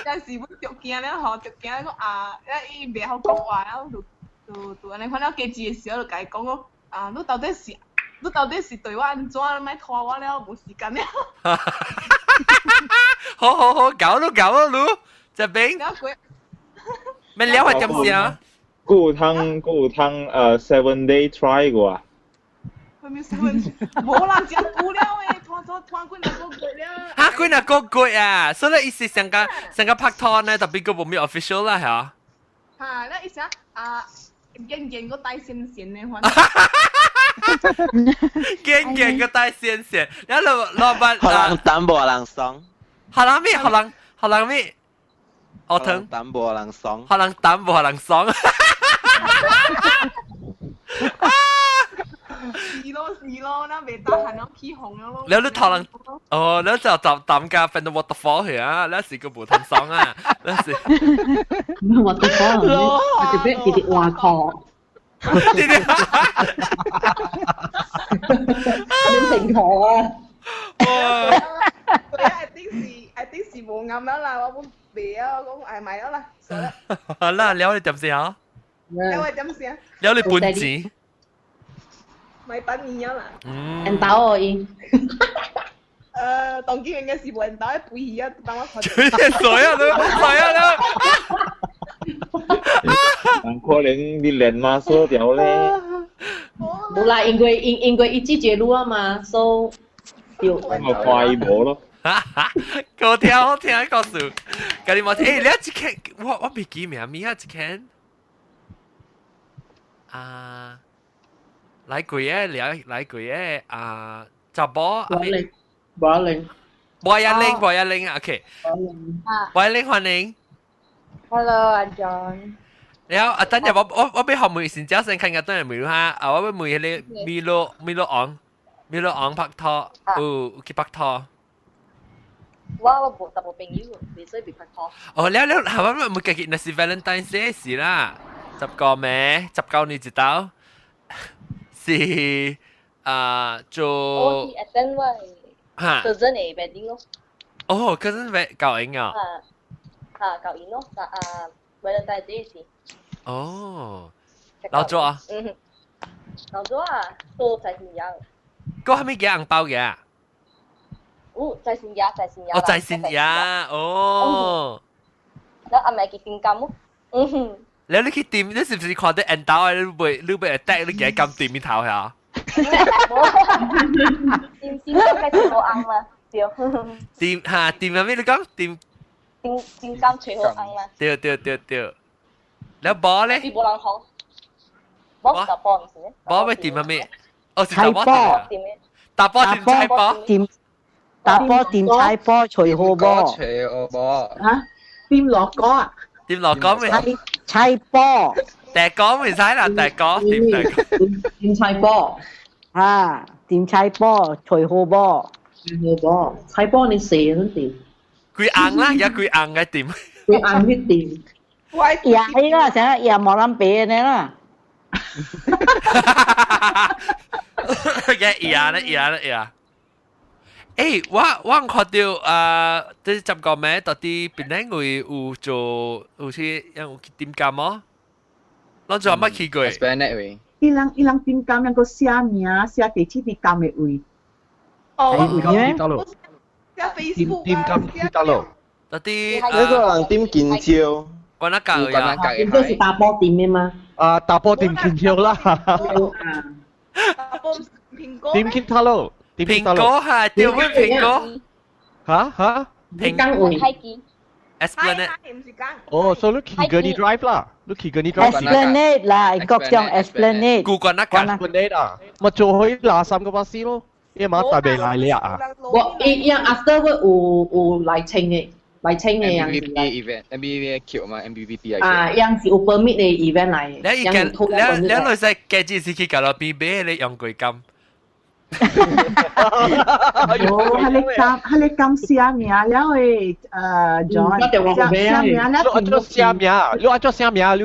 但是阮著驚了吼，著驚講啊，了伊袂曉講話了，就就就按呢款了，加一个時候就共伊講講，啊，你到底是你到底是對我按怎，莫拖我了，無時間了。好好好，搞咯搞咯，你這邊。咩料係點先？閣有通閣有通7 day try 過啊？啥物 seven？無啦，誠久了的，拖拖拖幾若個月了。嚇，幾若個月啊！所以意思上個上個拍拖呢，特別個無咩 official 啦，嚇。嚇，那意思啊，堅堅個帶線線的款。堅堅個帶線線，然後老老闆予人等無人爽。予人咩？予人予人咩？學騰等無人爽。予人等無人爽。是咯是咯，那袂得閒了起哄了咯。了你頭人，哦，你就就抌架瞓到 waterfall 去啊！你是個無通爽啊！你是。 waterfall，我就俾直直挖殼。直直。你成婆啊！對啊，一定是一定是無啱啦啦，我本袂啊，我講唉買了啦，算了。好啦，了你點先啊？了我點先？了你本錢。買半年了啦。嗯。緣投哦伊。當今應該是無緣投的肥魚啊，當我看。水啊你，水啊你。人可能你連馬鎖掉咧。無啦，因為因因為伊拒絕你啊嘛，所以。我看伊無咯。好聽好聽故事，佮你冇聽？欸，你一間，我我袂記名，咪啊一間。啊，來幾個？來來幾個？啊，查某。無玲，無玲。無一玲，無一玲，OK。無一玲歡迎。 Hello，阿 John。然後啊，等陣我我我欲學問先，先看下等陣問哈，啊，我欲問彼个米洛米洛昂，米洛昂拍拖，有有去拍拖。我我無查某朋友，袂使被拍拖。哦，了了，係我問家己，若是 Valentine's Day 時啦，十個咩？19年一道，是啊做。我去 attend 我 cousin 的 wedding 咯。哦，cousin wedding 舊影啊。啊，啊，舊影咯，啊，Valentine's Day 時。哦，老早啊？嗯，老早啊，都財神爺。嗰係咪寄紅包嘅？有財神爺，財神爺。哦，財神爺，哦。然後阿妹去訂金咯。嗯哼。你你去店，你是唔是看到緣投啊？你袂你袂帶你寄金店面頭下？店店開始好紅嘛，對。店嚇店係咩？你講店。訂訂金揣好紅嘛。對對對對。你無咧？你無人紅。無查埔毋是咩？無欲店係咩？哦，是查埔店。查埔店菜脯。店查埔店菜脯揣好無？揣好無？啊？店羅果啊？店羅果咩？菜脯。大哥唔使啦，大哥點大哥？點菜波啊，點菜波，隨好波，隨好波，菜波你死都掂。佢硬啦，而家佢硬嘅點？佢硬啲掂。呀，啦，成日呀冇諗俾你啦。嘅呀咧呀咧呀！誒，我看到啊，這十個名到底邊兩位有做有去有去點監麼？攏做乜去過？伊人點監，人個寫名寫地址佇監的位。哦，我寫 Facebook 點監去倒咯？到底那個人點健照？關那格呀？應該是大波店的嗎？啊，大波店健照啦。大波蘋果。點見他咯？蘋果係點樣蘋果？嚇嚇？蘋果。 Esplanade。哦，所以你去 Gurney Drive 啦，你去 Gurney Drive。 Esplanade 啦，國中 Esplanade。古關那個。 Esplanade 啊，咪做去垃圾個巴士咯，因為馬大未來你啊。我伊伊 after 我有來清的。來清嘅樣子。 MBBA event，MBBA 橋嘛，MBBD 啊，樣是有 permit 嘅 event 嚟。你而家你你女婿計住是去舊路邊買你用貴金。哦，係你監係你監寫名了誒，John 寫名了，你按照寫名，你按照寫名，你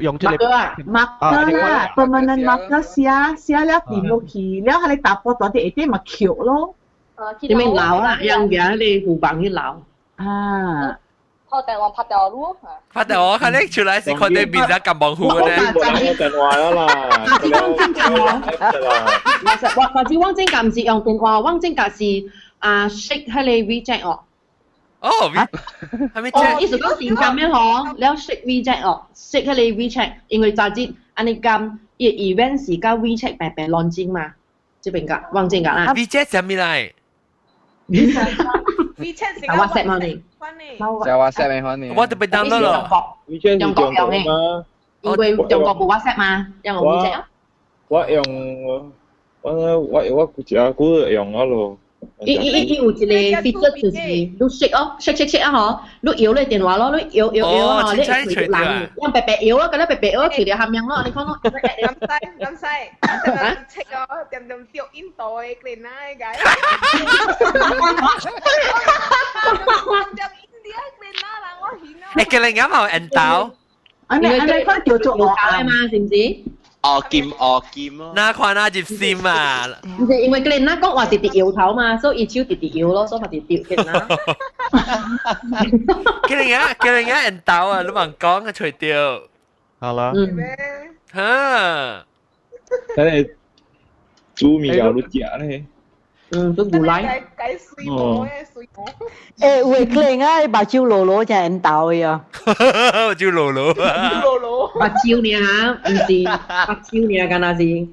用這個。 marker 啦，permanent marker 寫寫了填落去，了係你打波大啲下底咪橋咯。你咪鬧啦，樣嘅你湖房去鬧。啊！拍電話拍掉路，拍電話看你出來是看你面子咁忙乎咧。我電話啦，我或者汪正格唔是用電話，汪正格是啊 shake 喺你 WeChat 哦。哦，係咪？哦，意思講電咁樣嗬，你要 shake WeChat 哦，shake 喺你 WeChat，因為早知按你撳，伊 event 是甲 WeChat 白白亂整嘛，這邊格汪正格啦。 WeChat 係咩嚟？WeChat 是 WhatsApp 嘛你？就 WhatsApp 咪可能。我都被 download 咯。 WeChat 是中國嗎？因為中國冇 WhatsApp 嘛，用 WeChat 啊。我用我我我一下久用啊咯。伊伊伊伊有一個 feature 就是你 shake 哦，shake shake shake 啊嗬，你搖你電話咯，你搖搖搖啊，你會隨人，讓白白搖咯，咁咧白白搖，隨條含樣咯，你看咯。咁細咁細，咁切哦，點點掉印度的個哪個？誒，叫你啱好引導。安尼安尼看叫做學嘛，是唔是？學劍學劍咯。哪看哪入心啊？唔是因為佢哋那講話直直搖頭嘛，所以手直直搖咯，所以咪直掉嘅啦。佢哋啊引導啊，你問講啊，除掉。好啦。嚇！睇你煮麵有你食咧。嗯，都牛奶。哦。誒，有的可能啊，目睭羅羅才緣投的啊。目睭羅羅。羅羅。目睭爾，毋是目睭爾，敢若是。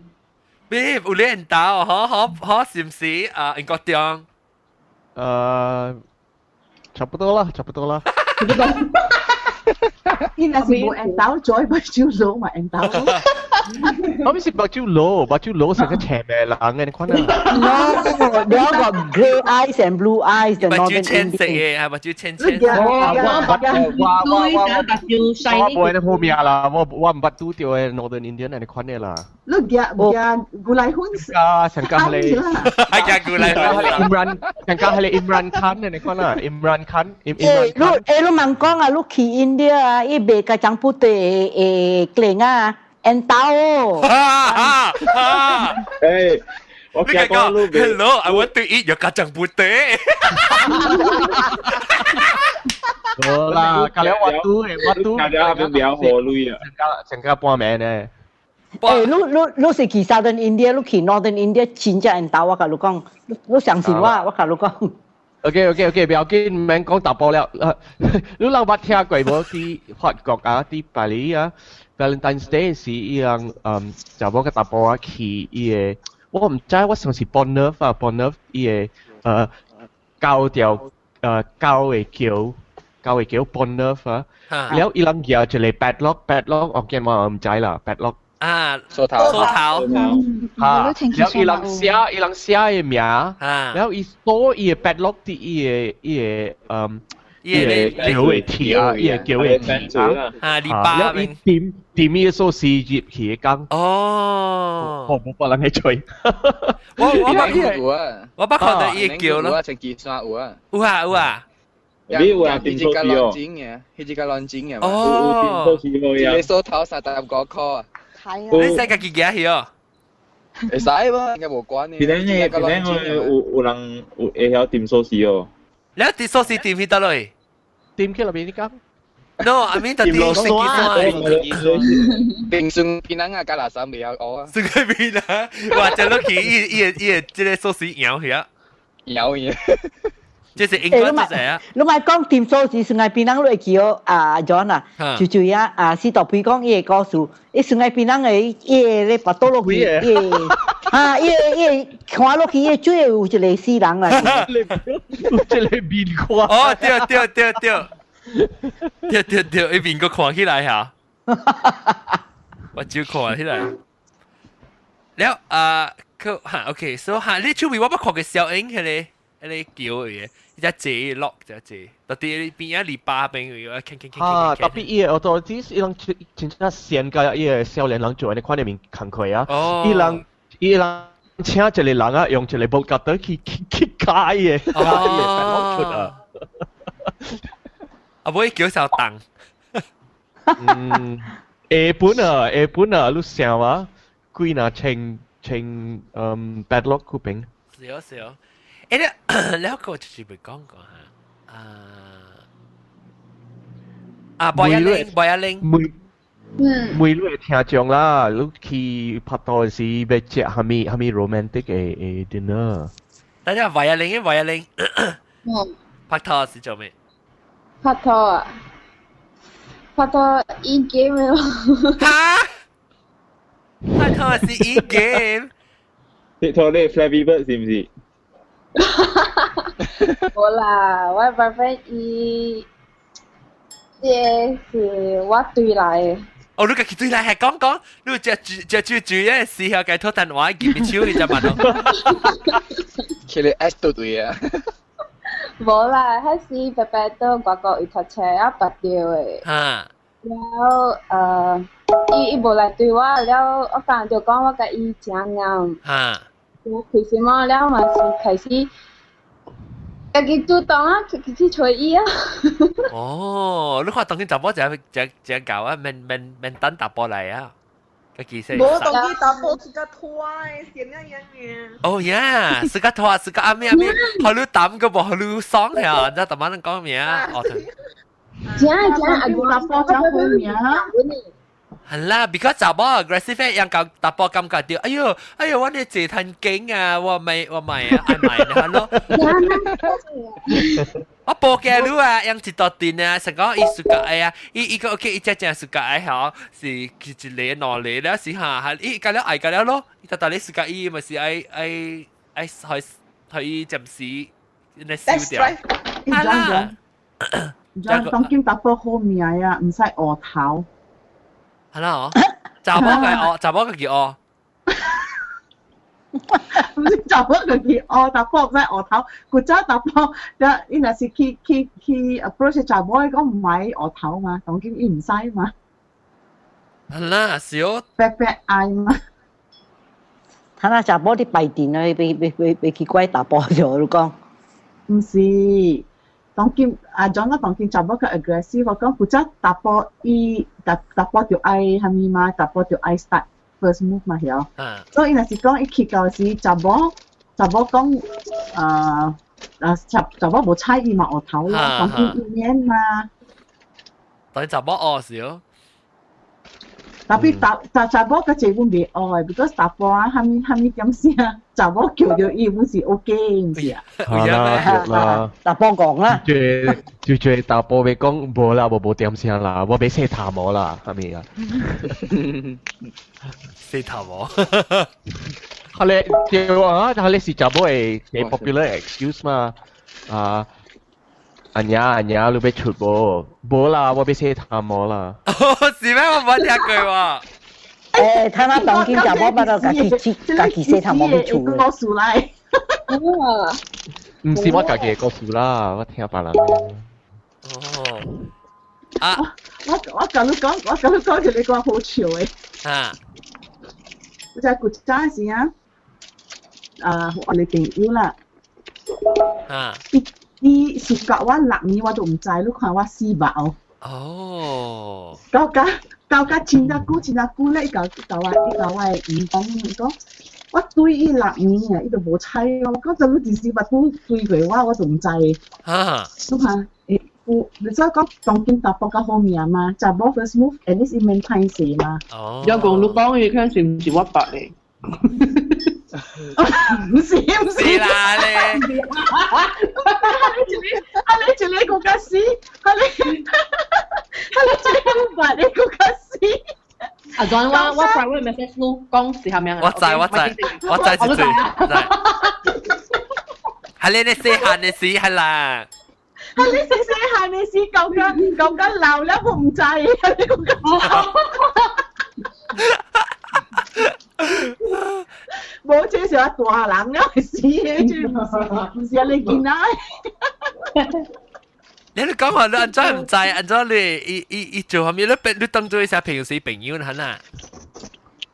咩有咧緣投？好好好，是毋是啊？英國中。差不多啦，差不多啦。差不多。伊若是無緣投，再目睭羅嘛緣投。我唔是目睭羅，目睭羅成個斜面人嘅，你看啊。 No, they all got grey eyes and blue eyes. The 目睭 Northern 淺色 Indian. 嘅，係目睭淺淺。我我我我我冇好命啦，我唔捌拄著嘅 Northern Indian 你看嘅啦。你夾夾古來粉啊，成家係你，係夾古來粉。 Imran，成家係你 Imran Khan 你看啦，Imran Khan。誒，你誒你問講啊，你去 India 啊，伊賣個張布袋誒誒啊。緣投哦！誒，我你講，Hello, I want to eat your kacang putih。好啦，隔了我拄的，我拄，隔了邊聊好累啊，成家成家半暝呢。誒，你你是去 Southern India，你去 Northern India 真正緣投，我共你講，你相信我，我共你講。 OK，不要緊，免講大波了。你人捌聽過無？佇法國啊，佇巴黎啊，Valentine's Day 是伊人嗯，查某佮查埔仔去伊个，我毋知我想是 Pont-Neuf 啊，Pont-Neuf 伊个高條高的橋，高的橋 Pont-Neuf 啊，了伊人舉一個 padlock，padlock 我見我毋知啦，padlock。啊，鎖頭，鎖頭，啊，了伊人寫伊人寫的名，了伊鎖伊個 padlock 佇伊個伊個嗯伊個橋的鐵啊，伊個橋的鐵啊，啊，籬笆伊掂掂伊個鎖匙入去的工。哦，哦，無別人去吹。我捌看到伊個橋咯。成吉山有啊。有啊有啊。你有啊？彼只個亂整嘅，彼只個亂整嘅。哦。一個鎖頭35塊啊。你使家己行去哦？會使無？應該無關嘅。邊個邊個有人有會曉掂鎖匙哦？你掂鎖匙掂去佗落？掂去那邊你講？No，I mean 特啲成吉山。平順邊人啊，加垃圾未曉學啊。算個邊啊？哇！就落去伊伊伊個這個鎖匙搖去啊！搖去。這是應該是誰啊？你莫講掂鎖匙，算係邊人落去哦？啊，John 啊，就就呀啊，司徒培講伊個故事，伊算係邊人的伊個咧跋倒落去，伊啊，伊個伊個看落去，伊個水有一個死人啦。有一個面看。哦，對對對對，對對對，伊面個看起來嚇，我照看起來。了啊，佢嚇 OK，所以嚇你出面我捌看過小英彼個彼個橋嘅。一隻落一隻，特別邊一籬笆邊有啊，傾傾傾啊，特別伊個 authorities 伊人真正先甲伊個少年人做按呢款的面工課啊，伊人伊人請一個人啊，用一個 bolt cutter 去去去鉸伊個，鉸伊個出啊。啊，無伊叫小當。嗯，下本啊，下本啊，你想啊，幾若千千嗯 padlock 嗰邊。是哦是哦。欸，你你個就是未講過嚇，啊啊，博一玲，博一玲，每每你會聽眾啦，你去拍拖時欲食啥物啥物 romantic 的的 dinner。等下博一玲，博一玲，拍拖是做咩？拍拖啊？拍拖演 game 咯。嚇？拍拖是演 game？拍拖你 Flappy Bird 是毋是？無啦，我 boyfriend 伊，這是我對來的。哦，你家己對來係講講，你食煮食煮煮嘅時候，共討談話，入手你就問咯。佢哋 S 對對啊。無啦，彼時白白佇外國伊讀冊啊，跋著的。了後，伊伊無來對我，了我剛就講我共伊誠𠢕。我開心啊，了嘛是開始家己主動啊，去去揣伊啊。哦，你看當今查某誠誠誠𠢕啊，免免免等查埔來啊，家己說。無當今查埔自家拖的，先啊樣嘅。哦呀，自家拖，自家阿咩阿咩，予你擔個無予你爽呀，你知淡仔人講咩啊？哦。真真阿查埔誠好命。係啦，because 查某 aggressive 樣夠查埔感覺到，哎喲，哎喲，我呢坐趁經啊，我咪我咪啊，愛買你看咯。我報警你啊，用一道電啊，成講伊 suka 愛啊，伊伊個 OK，伊真正 suka 愛吼，是一個兩個了是哈，伊甲了愛甲了咯，伊逐逐你 suka 伊咪是愛愛愛去去伊暫時來收掉。係啦。當今查埔好命啊，毋使烏頭。係啦哦，查某個烏，查某家己烏。毋是查某家己烏，查埔毋使烏頭。古早查埔，伊若是去去去 approach 查某，伊講毋愛烏頭嘛，當今伊毋使嘛。係啦，是哦。白白愛嘛。他那查某佇排電啊，袂袂袂袂去怪查埔就你講。毋是。當今阿 John 啊，當今查某較 aggressive，我講古早查埔伊查查埔就愛啥物嘛，查埔就愛 start first move 嘛，曉。所以伊若是講伊去到時查某查某講啊啊查查某無睬伊嘛，烏頭咯，當今伊免嘛。當查某烏是哦。 Tapi 查查查某較濟阮袂烏的，because 查埔啊，啥物啥物點聲，查某叫著伊阮是 OK，毋是啊？係啦，對啦。查埔講啦。最最最查埔欲講無啦，無無點聲啦，我欲洗頭毛啦，係咪啊？洗頭毛。係咧，對啊，係咧是查某的 popular excuse 嘛，啊。阿娘阿娘，你欲出無？無啦，我欲洗頭毛啦。是咩？我冇聽過喎。欸，他那當今查某捌到家己去家己洗頭毛去厝。故事來。毋是我家己的故事啦，我聽別人的。哦。啊！我我共你講，我共你講一個好笑的。啊！我在古早時啊，啊，我哋朋友啦。啊！伊伊是教我6年，我都毋知，你看我死目哦。哦。到甲到甲真正久真正久咧，伊共伊共我伊共我的姨講，伊講我對伊六年啊，伊都無睬我。我講真，你一時目久對過我，我都毋知。啊！你看，欸，有，你知講當今查埔較好命嘛？查某 first move，at least 伊免歹勢嘛。哦。有講你講伊看是毋是我捌的？毋是毋是啦咧！啊你一个，啊你一个閣較死，啊你，啊你一个捌的閣較死。阿 John，我我 private message 你講是蝦米啊？我知我知我知一對，係你你細漢的時係啦。啊你細細漢的時，感覺感覺老了我毋知，啊你講較。無，這是我大人了會死的，這毋是毋是你囡仔。你你講話你按怎毋知，按怎你伊伊伊做啥物？你你當做一下平時朋友係啦。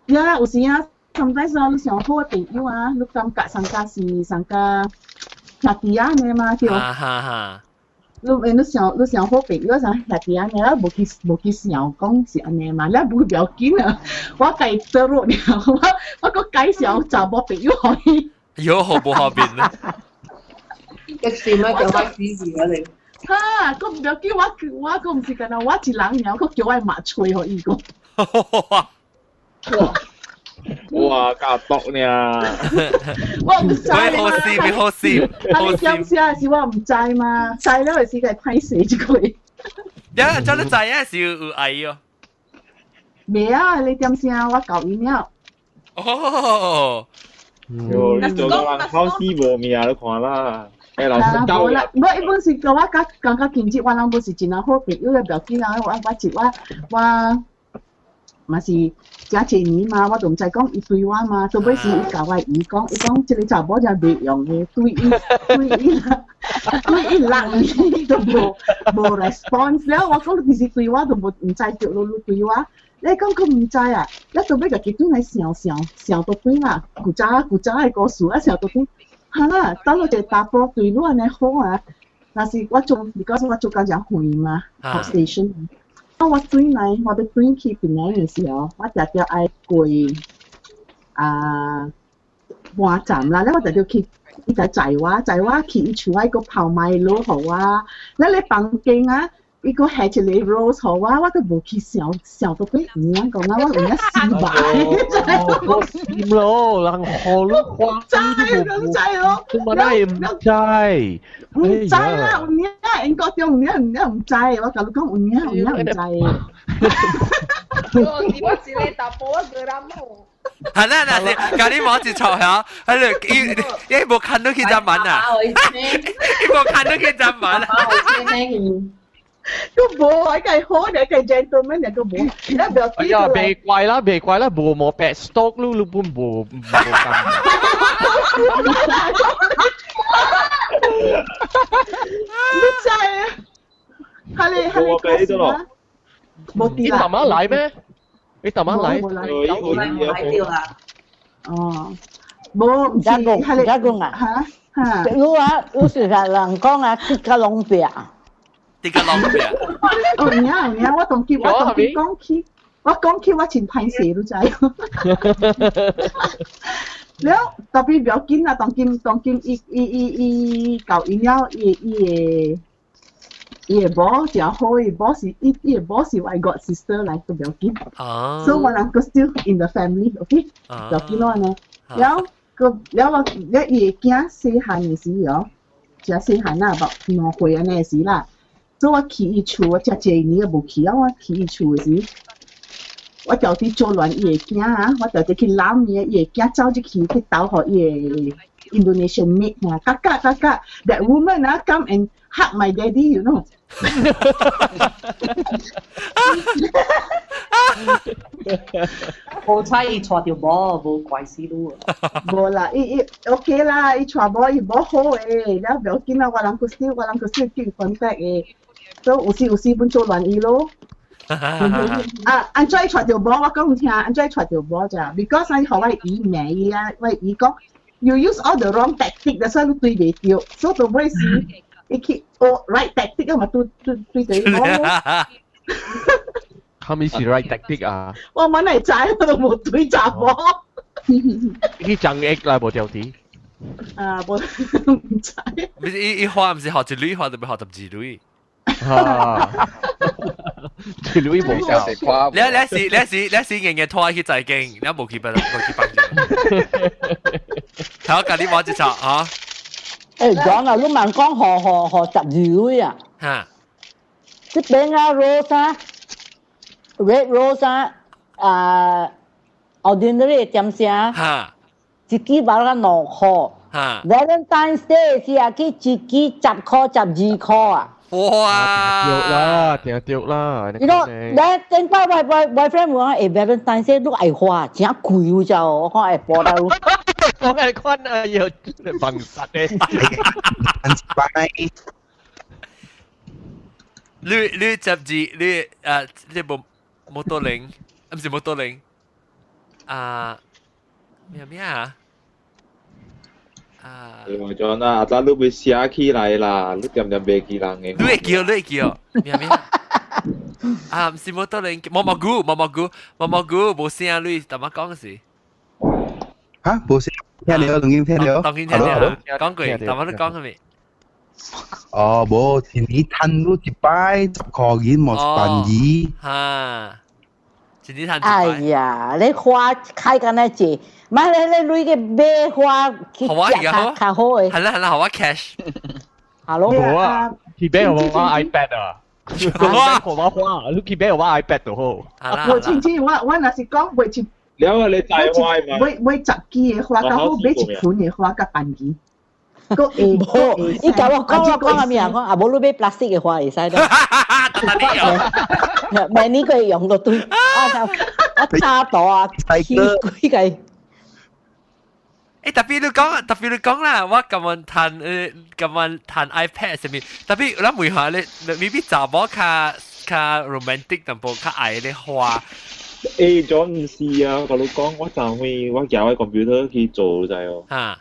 呀，有時啊，sometimes 啊，你上好的朋友啊，你感覺上加是上加兄弟啊呢嘛，對。哈哈哈。你你上你上好朋友上兄弟啊呢，無去無去想講是按呢嘛，你無不要緊啊。我共伊得落了，我我閣介紹查某朋友予伊。有好無好面啊？一時咪就開始啊你。哈，閣毋要緊，我我閣毋是干焦我一人爾，閣叫我媽揣予伊個。哇，較毒呢！我毋知嘛。好事，好事，啊！你點寫是我毋知嘛？知了會是個歹勢一個。呀，這你知影是有愛哦。未啊！你點聲我教伊了。哦。喲，你做個人考試無命，你看啦。欸，老師教無啦，我一般是甲我較感覺經濟，我人無是真啊好朋友，不要緊啊！我我一我我嘛是誠濟年嘛，我都毋知講伊對我嘛，到尾是伊共我姨講，伊講這個查某真袂用的，對伊對伊對伊6年都無無 response 了，我講其實對我都無毋知著咯，你對我，你講閣毋知啊？你到尾家己轉來想想想到轉啦，古早古早的故事啊，想到轉。哈啦，等落一個查埔對你按呢好啊，若是我做，你講我做工誠遠嘛，station。啊，我轉來，我欲轉去檳城的時候，我定定愛過啊換站啦，了我定定去，伊就載我，載我去伊厝仔，閣泡麥滷予我，了咧房間啊，伊閣下一個 rose 予我，我閣無去想想到尾有影講啊，我有影失敗。我心咯，人好你看，知唔知咯？我哪會毋知？毋知啦，有影英國中有影有影毋知，我共你講有影有影毋知。我一個查埔我 geram 係啦，嗱，是，共你摸一錯嚇，喺度伊伊無看到去隻門啊，伊無看到去隻門啊。都無，一個好，一個 gentleman，一個無，你不要哎呀，袂怪啦，袂怪啦，無毛白 stock 你你本無無咁。你知啊？係你係你講什麼？無你大媽來咩？你大媽來？冇來啦。哦，無唔是，係你講啊？嚇嚇！你啊，有時人講啊，鐵甲龍壁。鐵甲龍壁。哦，有影有影，我當今我當今講起，我講起我真歹勢，你知？了特別不要緊啦，當今當今伊伊伊伊搞伊了，伊伊的伊的某誠好，伊某是伊伊的某是我 god sister 來，都不要緊。哦。所以我人個 still in the family，OK？不要緊咯按呢。了個了我了伊的囝細漢的時哦，誠細漢啦，捌2歲按呢時啦。所以我去伊厝，我誠濟年都無去啊！我去伊厝的時，我就佇做亂伊的囝啊，我就佇去攬伊，伊的囝走入去去鬥予伊的 Indonesian maid 啊，kakak kakak that woman 啊 come and hug my daddy you know。好彩伊娶著某，無怪死你。無啦，伊伊 OK 啦，伊娶某伊某好的，了不要緊啦，我人閣 still 我人閣 still keep contact 的。所以有時有時本做亂伊咯。啊，按怎揣著無？我講聽，按怎揣著無咋？Because 你予我姨罵伊啊，我姨講，you use all the wrong tactic，所以你對袂著，所以到尾時伊去學 right tactic 啊嘛，對對對對無咯。係咪是 right tactic 啊？我問你知，我都無對查某。去長益啦，無掉啲。啊，無唔知。唔是伊伊花唔是學一鐳，花就欲學12鐳。啊！一鐳無效。你你是你是你是硬硬拖去財經，你無去幫無去幫助。睇我共你玩一場啊！誒講啊，你問講何何何12鐳啊？嚇！這邊啊，rose 啊，red rose 啊，啊，ordinary 點聲？嚇！一支包個2塊。嚇！Valentine's Day 是啊，去一支10塊、12塊啊！哇！對啦，定對啦。你講，你頂擺我我 boyfriend 問我，誒 Valentine's Day 你愛花，真貴有咋哦？我講會報到。我係看啊，要笨實嘅。拜。你你十二你誒你無摩托鈴，唔是摩托鈴，啊咩咩啊？啊！你話咗啦，阿仔你會寫起來啦，你點點袂記人嘅。你會叫，你會叫咩咩？啊，唔是摩托鈴，毛毛菇，毛毛菇，毛毛菇，無聲你，淡仔講時。嚇，無聲，聽到，當然聽到。當然聽到，講過，淡仔你講啥物？哦，無，是你趁你一擺10塊銀，無一萬二。哈，一年趁一擺。哎呀，你花開敢若濟，買你你鐳個買花去食較較好的。係啦係啦，予我 cash。 Hello。無啊，去買予我 iPad 啊。我我花，你去買予我 iPad 就好。無親親，我我若是講買一。了啊，你再花嘛？買買10支的花較好，買一盆的花較便宜。個會無，伊共我講我講啥物啊？講啊，無你買 plastic 的花會使咯。明年佢用到對，我我叉到啊，起幾個。誒，特別你講，特別你講啦，我今日彈誒，今日彈 iPad 上面，特別我問下你，未必查某較較 romantic 淡薄，較愛咧花。誒，咗唔是啊，我同你講，我昨昏我寄我 computer 去做就哦。嚇！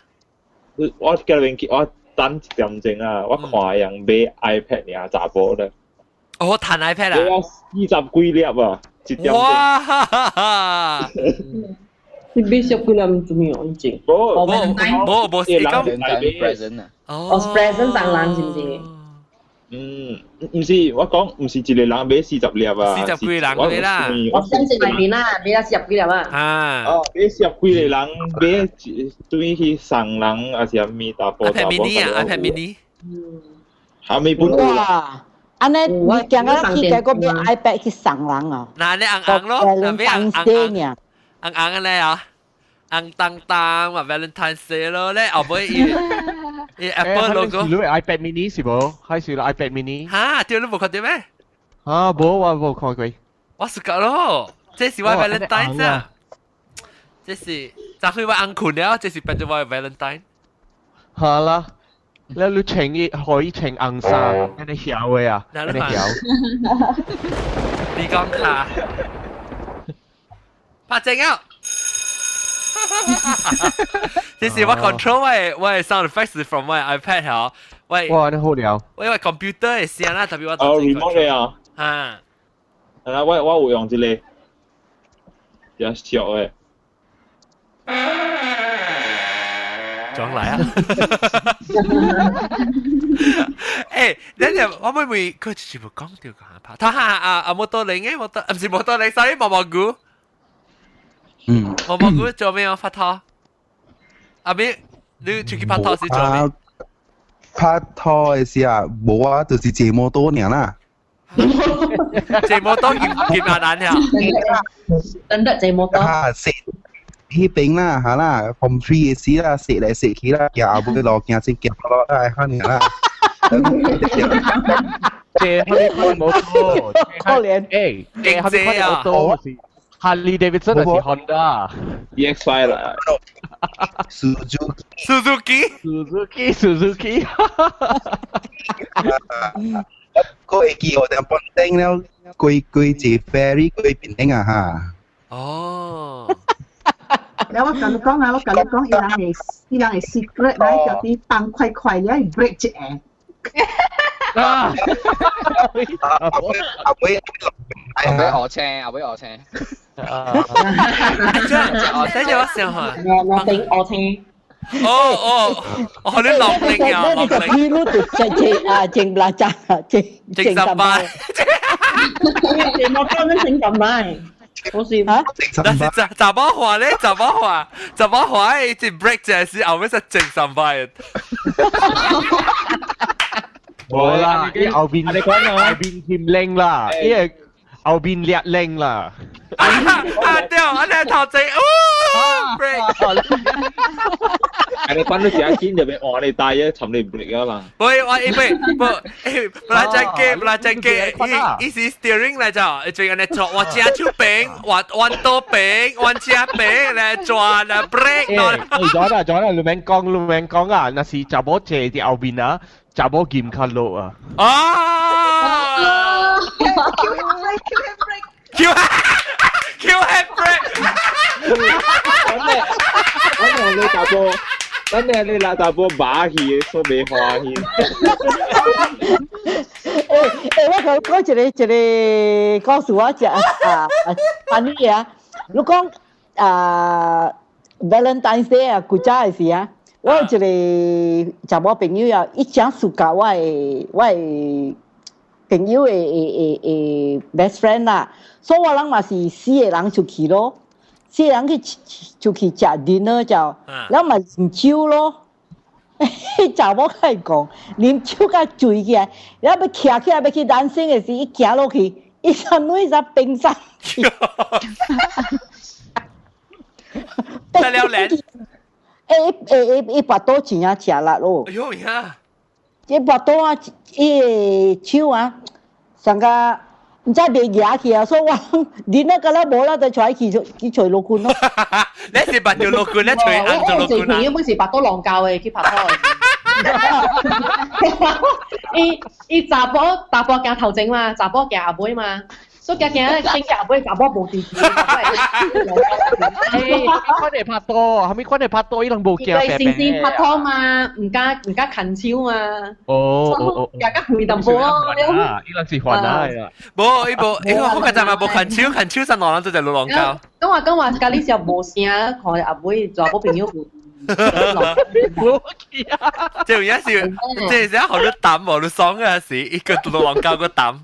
我叫你去，我等一點鐘啊，我看人買 iPad 爾查某咧。哦，彈 iPad 啊！我40幾粒啊，一點鐘。哇！你買十幾粒做咩啊？以前。無無無無，是講 present 啊。哦，present 送人是毋是？嗯，毋是，我講毋是一個人買40粒啊， 40幾個人買啦。我相信內面啦，買咗40幾粒啊。啊。哦，買10幾個人買對去送人，還是啥物大波 iPad mini 啊，iPad mini。還沒本哇！按呢，你行到去結果買 iPad 去送人啊？嗱，你紅紅咯，嗱，買紅紅紅紅咧啊，紅當當嘛 Valentine's Day 咯，咧後尾伊伊 Apple logo。你 iPad mini 是無？還是 iPad mini？哈，對，你無看著咩？啊，無，我無看過。我是講咯，這是我 Valentine 啊，這是昨昏我紅睏了，這是變做我 Valentine。好啦，你你穿伊可以穿紅衫，按呢曉的啊，按呢曉。你講卡，拍正啊！這是我 control 我的我的 sound effects from 我的 iPad 嗬，喂，哇，你好了。我因為 computer 的聲啦，特別我哦，remote 的啊。啊。係啦，我我有用這個，比較小的。裝來啊！誒，你哋我妹妹佢全部講掉個拍，他哈啊啊摩托鈴誒，摩托唔是摩托鈴，sorry 毛毛菇。嗯。毛毛菇做咩啊？拍拖？阿妹，你出去拍拖是做咩？拍拖的時啊，無啊，就是坐摩托爾啦。坐摩托見見阿蘭呀？真的坐摩托。啊，食彼邊啦，嚇啦，Form 3 的時啦，食來食去啦，行後尾路行先行落來，可能啦。坐啥物款摩托？可憐。誒，坐啥物款摩托？是 Harley Davidson 還是 Honda？ EX5 啦。 Suzuki。 Suzuki。 Suzuki Suzuki。個會記我哋本丁了，過過坐 ferry 過檳城啊哈。哦。了我共你講啊，我共你講，伊人的 secret 來叫啲放快快了，伊 break 一下。啊！阿阿妹阿妹學車，阿妹學車。啊！等陣我想下。我頂學車。哦哦，哦你落令啊，落令。你路就正正啊，正 belajar 正正上班。正我講緊正上班。我是嚇，但是查查某話咧，查某話，查某話，伊一 break 就係後尾是正上班。冇啦，你後邊你講啊，後邊添靚啦，因為後邊掠靚啦。啊對，我哋頭前，哦 break。你講你真緊就俾我你帶嘢尋你 break 啊啦。唔係，我伊唔不，belajar 機，belajar 機，伊伊是 steering 來就，最近你做我正手柄，我彎刀柄，彎車柄來轉啊 break。誒，咗啦咗啦，你免講你免講啊，若是查某坐佇後邊啊，查某撳較落啊。哦。 Q Q handbrake，Q handbrake。我你大波，等你你拉大波馬去，說沒歡喜。欸欸，我講講一個一個故事，我食啊啊，你啊，你講啊 Valentine's Day 啊，古早的時啊，我有一個查某朋友啊，伊誠 suka 我的朋友的 best friend 啦，所以我人嘛是四個人出去咯，四個人去出去食 dinner 就，然後嘛飲酒咯。查某甲伊講，啉酒甲醉起來，然後欲徛起來欲去 dancing 的時，伊行落去，伊啥女啥冰山去。得了臉。欸欸欸！伊跋倒真正食力咯。哎呦呀！伊跋倒啊，伊的手啊，上個毋知袂舉起啊，所以我恁那個了無啦，就揣去去揣羅坤咯。你是跋著羅坤，你揣按著羅坤啊？我朋友本是跋倒浪教的去拍拖的。伊伊查甫查甫行頭前嘛，查甫行後尾嘛。所以行行先行後尾，查某無支持。欸，款會拍拖，啥物款會拍拖，伊攏無驚白白。先先拍拖嘛，毋敢毋敢牽手嘛。哦哦哦，行較遠淡薄咯。伊攏是煩惱的啦。無，伊無，伊我剛才嘛無牽手，牽手上兩人就就落浪交。講話講話，家你時候無聲，看阿尾查某朋友無。無去啊！這有影是，這是好你膽無你爽啊是，一個落浪交個膽。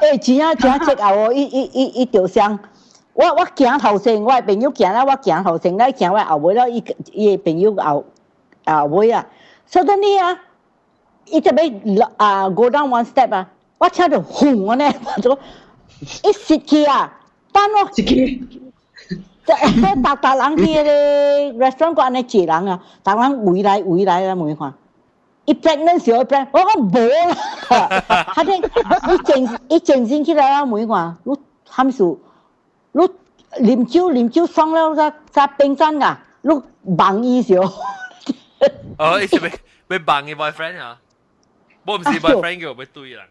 欸，真正真正啊！哦，伊伊伊伊著傷。我我行頭先，我的朋友行了，我行頭先，咧行我後尾了，伊伊的朋友後後尾啊。所以你啊，伊就欲啊 go down one step 啊，我聽著轟按呢，就一失去啊，等我失去。逐逐人去彼个 restaurant 閣按呢坐人啊，逐人圍來圍來啊，問看。伊 pregnant 時候 pregnant，我講無啦。他聽伊靜伊靜身起來啊，問看，你含事，你啉酒啉酒爽了，才才變真㗎，你望伊時候。哦，伊是欲欲望伊 boyfriend 啊？無毋是 boyfriend 叫欲對人。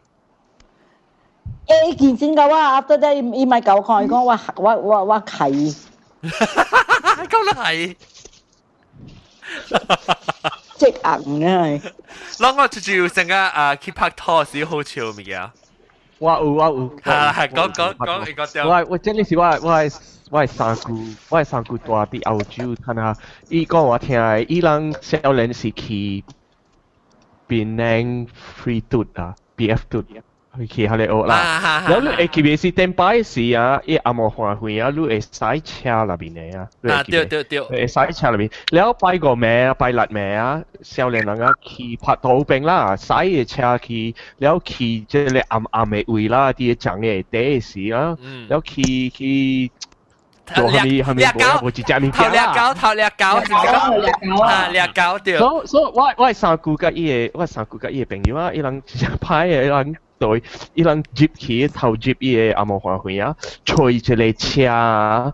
欸，伊健身甲我，after that 伊伊咪共我看，伊講我我我我害伊。咁都係。即硬啊！啷個就就成個啊去拍拖時好笑物件。我有我有。係係講講講一個掉。我我真的是我我我三姑我三姑住佇澳洲，睇下伊講我聽的，伊人少年是去檳城 free 嘟啊，BF 嘟。去彼個學啦，然後你會記袂是頂擺時啊，伊阿無歡喜啊，你會駛車內面的啊，啊對對對，會駛車內面，然後拜五暝啊，拜六暝啊，少年人啊去拍拖邊啦，駛個車去，然後去這個暗暗的位啦，佇個長的底時啊，然後去去。做蝦米蝦米無無一隻物件啦。頭掠狗，頭掠狗，頭掠狗啊，掠狗對。所所以我我三姑佮伊的，我三姑佮伊的朋友啊，伊人真正歹的，伊人對，伊人入去頭入伊的阿毛花園啊，揣一個車啊，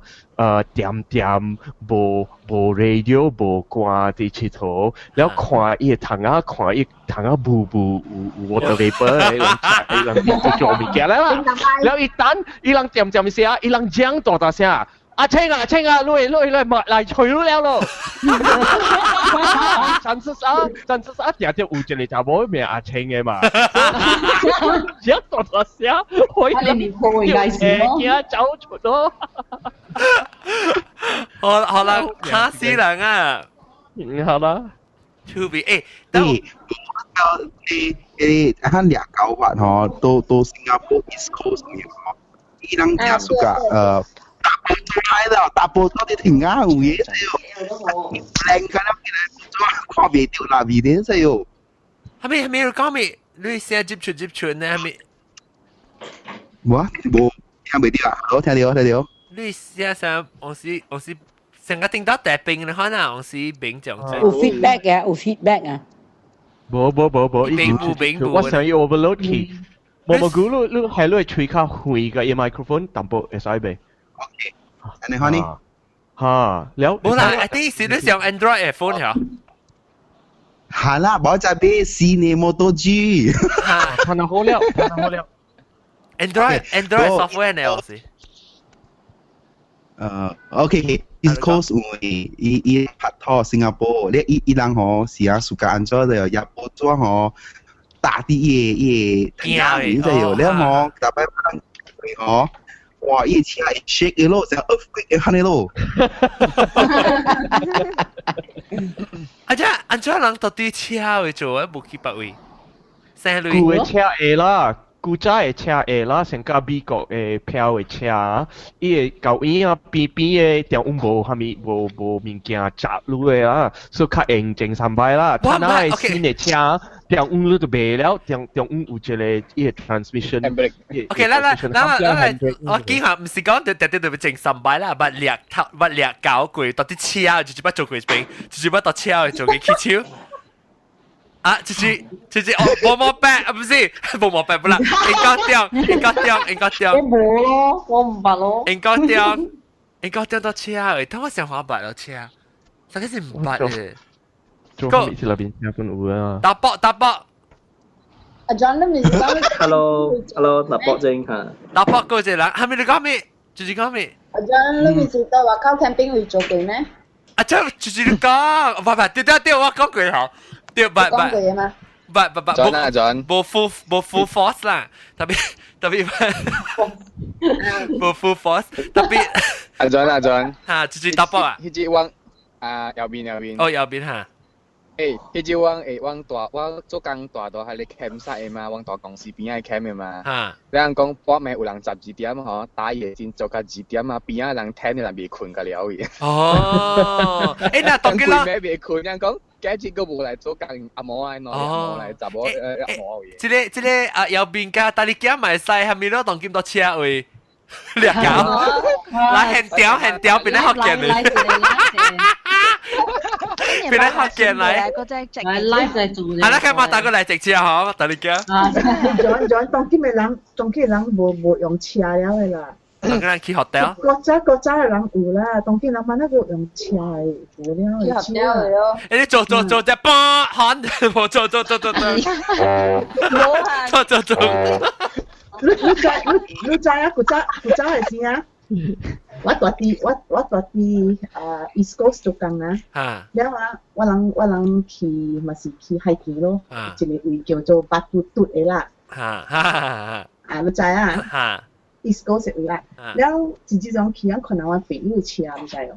點點無無 radio 無歌佇𨑨迌，了看伊的窗仔，看伊窗仔霧霧有有 water vapor 的，伊人就做物件啦。了伊等，伊人點點聲，伊人講大大聲。阿青啊青啊，來來來，來來吹了咯！陳叔啊，陳叔啊，定定有一個查某名阿青的嘛，講大大聲，可以驚走出咯。好好啦，嚇死人啊！嗯，好啦。 To be 誒，誒，誒誒，啊，掠狗法吼，到到新加坡 East Coast 吼，伊人正 suka 大波做來了，大波做啲停啊，有嘢喲，靚個啦，做看袂到那邊啲喲。係咪係咪講咩？你先接觸接觸呢？係咪？無啊，無聽袂到啊，好聽到聽到。你先生，我是我是成個聽到大兵你看啊，我是兵長。有 feedback 嘅，有 feedback 啊。無無無無，兵無兵無。我想要 overload 去。無無古你你係你吹較遠個 microphone 淡薄會使袂？OK，按呢款呢？嚇，了。無啦，I think 是你上 Android phone 嚇。係啦，無在買新的 Moto G。看得好了，看得好了。 Android software 呢？我是。OK，East Coast 有伊伊拍拖新加坡，你伊伊人吼是啊，暑假按怎就也報紙吼，打佇伊个伊个廳面就有，了吼，逐擺人吼，哇，伊車會 shake 的咯，像 earthquake 按呢咯。啊，這按怎人到底車會做啊？無去別位，生類。舊的車會啦。古早的車會啦，上甲美國的飄的車，伊會舊院啊邊邊的中央無啥物無無物件雜落的啊，所以較用前三擺啦。他那的新的車，中央你就袂了，中中央有一個伊個 transmission。 OK，來來來來來，我記下，毋是講特特特別前三擺啦，捌掠頭捌掠搞過，到底車就一擺做過一遍，就一擺到車做個起手。啊，就是就是哦，無毛病啊，不是，無毛病不啦，應該掉，應該掉，應該掉。我無咯，我唔捌咯。應該掉，應該掉到車誒，當我想話捌了車，啥個是唔捌的？做咩去那邊車本有啊？打波打波。阿 John 都唔是講。 Hello，Hello，打波正嚇。打波嗰隻人，係咪你講咩？就是講咩？阿 John 你唔是到外口 camping 會做過咩？啊，這就是你講，唔唔，對對對，我講過吼。對，不不不不不，準啊準，無 full 無 full force 啦，特別特別無 full force，特別阿準阿準，嚇，就是打波啊，彼隻往啊右邊右邊，哦右邊嚇，誒，彼隻往誒往大我做工大到喺你 campsite 的嘛，往大公司邊仔 camp 的嘛，你人講半暝有人12點吼，打夜戰做到二點啊，邊仔人聽的人未睏個了去。哦，誒那當佢啦，未睏，人講。今日個無來做工，阿毛啊，喏，阿毛來查某阿毛嘅。這個這個啊，右邊加大力鏡咪使，係咪咯？當今到車位，掠搞，來現調現調，變得福建嚟。變得福建來。來 live 來做。啊，那開馬打過來直車嗬，大力鏡。轉轉當今嘅人，當今嘅人無無用車了的啦。當今人去 hotel。國家國家的人有啦，當今人嘛那個用車的有了。去 hotel 的咯。欸，你做做做只波喊，無做做做做做。做做做。你你知你你知啊？古早古早的時啊，我住佇我我住佇啊 East Coast 做工啊。了啊，我人我人去嘛是去海邊咯，一個位叫做巴嘟嘟的啦。啊，你知啊？East Coast 位啦，了真正種去，可能我朋友車，你知哦。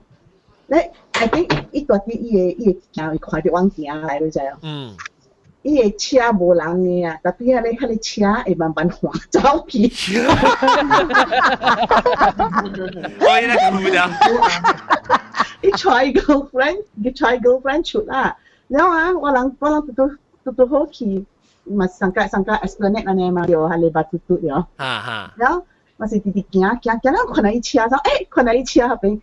你 I think 伊住佇伊个伊個行，伊看著阮行來，你知哦。嗯。伊个車無人的啊，特別啊，咧，彼个車會慢慢滑走去。我伊咧哭了。伊帶伊 girlfriend，伊帶 girlfriend 出啦。了啊，我人我人拄拄拄拄好去，嘛上個上個 Esplanade 按呢嘛，就彼个巴嘟嘟了。哈哈。了。嘛是直直行行行了，看到伊車走，欸，看到伊車彼邊，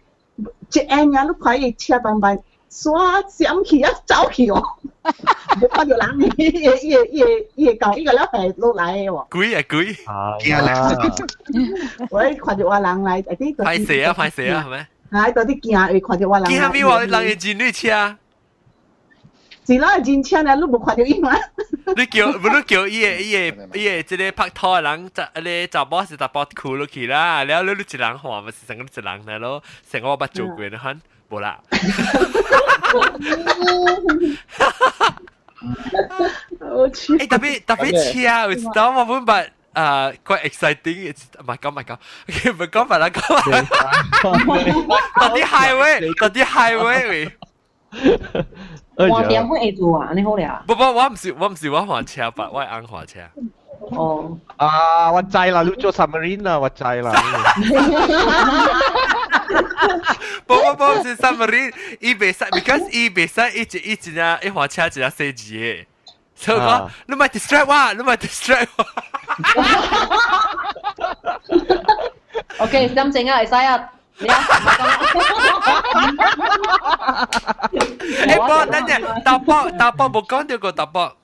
一下爾，你看伊車慢慢刷閃去啊，走去哦，無看著人，伊個伊個伊個伊個舊伊個了係落來的喎。鬼啊鬼！我看著我人來，歹勢啊歹勢啊，係咪？啊，到底行會看到我人。驚咩話？人會進你車。是啦，真車呢，你無看到伊嗎？你叫，無你叫伊个伊个伊个這个拍拖的人，查咧查某是查某哭落去啦，了你你一人看，嘛是成個一人來咯，成個我捌做過的款，無啦。欸，特別特別車，有一當我本捌啊，quite exciting，唔係講唔係講，唔係講白啦，講到底 highway，到底 highway 喂。換點會會做啊？你好了。不不，我唔是我唔是我換車吧，我係按換車。哦。啊，我知啦，你做 submarine 啦，我知啦。不不不，是 submarine，伊袂使，because 伊袂使一直一直啊，一換車一直細字的。所以講，你咪 distract 我，你咪 distract 我。 OK，心靜啊，會使啊。你啊，欸，不，等陣，大伯大伯無講到個大伯。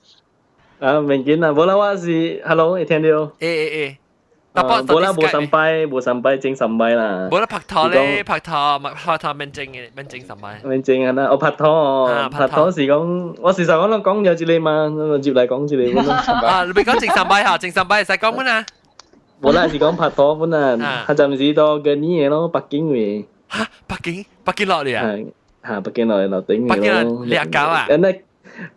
啊，明見啦，無啦，我是，hello，會聽到？欸欸欸，大伯，無啦，無三擺，無三擺，整三擺啦。無啦，拍拖咧，拍拖，拍拖免整嘅，免整三擺。免整啊啦，我拍拖哦，拍拖是講，我事實講，我講有一個嘛，我接嚟講一個。啊，你別講整三擺嚇，整三擺會使講乜啊？無啦，是講拍拖本啊，他暫時到個年咯，北京位。嚇，北京，北京落嚟啊？嚇，北京落嚟落頂北京落掠狗啊？咁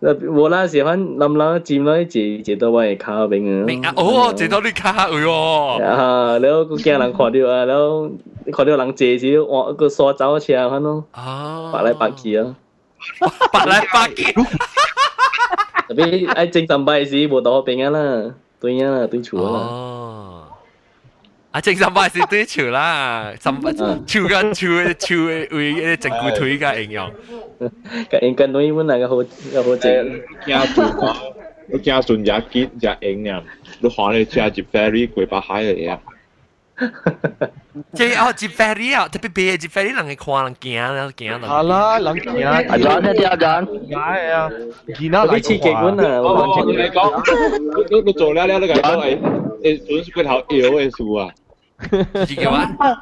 那無啦，是反諗諗佔落去坐坐到我的跤邊啊。哦，坐到你跤哎喲。啊，了閣驚人看到啊，了看到人坐時，哇，閣刷走車款咯。哦。白來白去啊。白來白去。特別愛整三擺時，無到邊啊啦，對啊啦，對厝啦。哦。啊，正三擺是對厝啦，三擺厝甲厝厝為整骨腿甲應用。甲應跟對本來個好個好正。驚船，你驚船也緊也硬爾，你看你車入 ferry 過北海嚟啊！這哦，入 ferry 啊，特別別入 ferry 人會看人行人行。係啦，人行。阿 John 聽到阿 John。係啊，見到嚟刺激阮啊！我你講，你你做了了，你講誒誒，船骨頭搖的事啊！是叫我？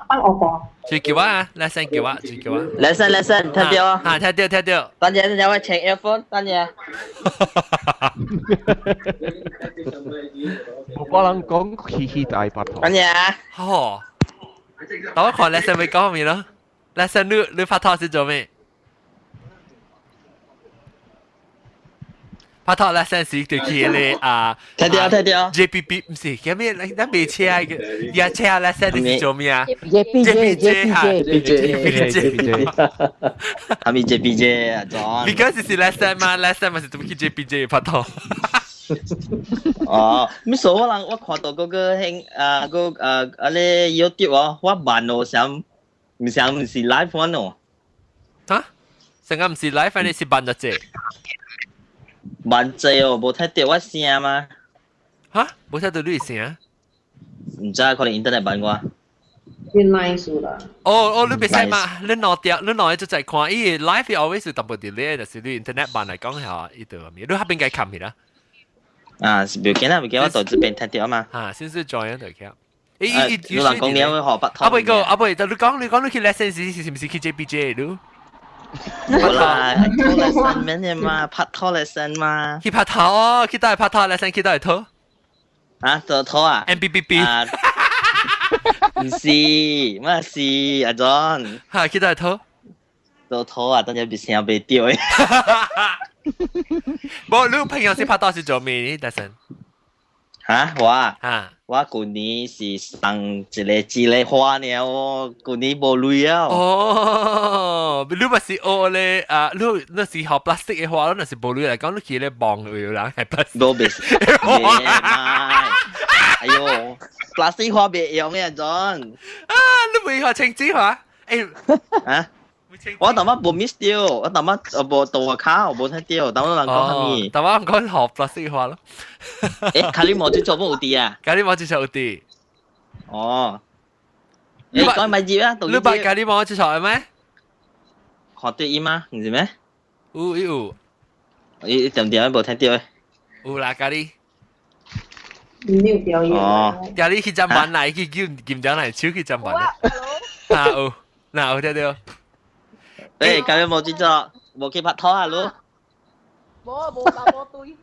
幫我講。是叫我啊，來先叫我，是叫我。來先來先，聽到啊？啊，聽到聽到。等陣等陣，我請 earphone，等陣。無可能講嘻嘻大白頭。等陣啊。好。等我看來先會講咩咯？來先你你拍拖是做咩？拍拖咧，先時就去咧啊！聽到聽到。 JPP 唔是，叫咩？咱未車嘅，也車咧，先是做咩啊？JPJ JPJ JPJ，係咪 JPJ 啊？你嗰時是 lesson 嘛？lesson 咪是點去 JPJ 拍拖？哦，咪所我人我看到嗰個興啊個啊啊咧 YouTube 哦，我慢哦想唔想唔是 live 款哦。嚇？成個唔是 live，反正是慢咗隻。慢濟哦，無聽到我聲嗎？嚇？無聽到你聲？唔知可能 internet 慢我。變 nice 啦。哦哦，你別使嘛？你攞掉，你攞就在看，伊 live always 淡薄 delay，就是你 internet 慢嚟講下，伊就咩？你嗰邊該看咪啦？啊，是袂緊啦，袂緊，我到這邊聽到嘛。啊，先是 join 就得。欸，你人講你會學白拖。啊，不過啊不，就你講你講你去 lesson 時是唔是去 JPJ 你？冇啦，拍拖 lesson 咩嘢嘛？拍拖 lesson 嘛？去拍拖哦，去倒去拍拖 lesson 去倒去拖。啊，做拖啊？M B B B。唔是，乜事阿 John？嚇，去倒去拖。做拖啊，等陣別聲別掉。無，你朋友是拍拖是做咩？大神。嚇，我啊，嚇，我舊年是送一個一個花爾，我舊年無鐳啊。哦，你咪是學咧啊？你你是學 plastic 的花，你是無鐳來講，你去咧望有人係 plastic。無別，哎喲，plastic 花別用嘅 John。啊，你未學青紙花？欸，啊？我頭先無 miss 掉，我頭先無到我卡，我無睇到，等我人講啥物？頭先講學 plastic 花咯。欸，卡里毛這做冇有啲啊？卡里毛這做有啲。哦。你講咪接啊？你捌卡里毛這做係咩？看到伊嗎？唔是咩？有有。伊點點無聽到。有啦，咖喱。你有表演。哦。咖喱去砧板來，去叫金章來手去砧板。啊有。嗱，有聽到。誒，今日冇做做，冇去拍拖啊，你？冇啊，冇打波堆。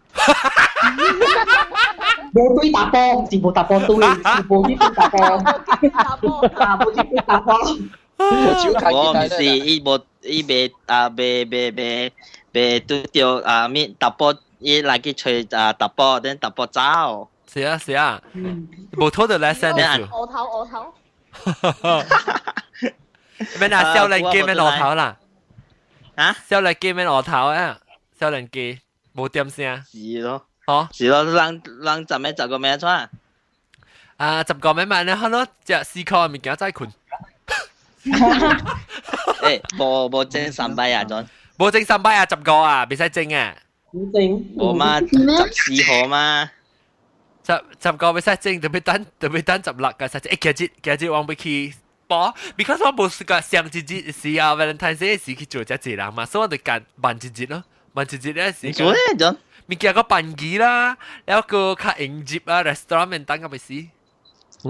無對打波，唔是無打波堆，是無去對打波。打波，啊，無去對打波。我唔是，伊無伊未啊，未未未未拄著啊，咩打波，伊來去揣啊打波，等打波走。是啊是啊，無拖到來三年。額頭額頭。咩啊？少年機咩額頭啦？啊？少年機咩額頭啊？少年機無點聲。是咯。哦，是咯，人人十咩十個咩出啊？啊，十個咩嘛？你可能食四塊物件再睏。誒，無無整三擺啊，陣。無整三擺啊，十個啊，袂使整啊。唔整。無嘛，14號嘛。十個袂使整，特別等特別等16個使整。欸，今日今日我欲去報，because 我無是個上一日是啊，Valentine Day 時去做這濟人嘛，所以我就揀慢一日咯，慢一日咧時。做咩陣？物件個辦機啦，然後個較應接啊，restaurant 面等個咪死。無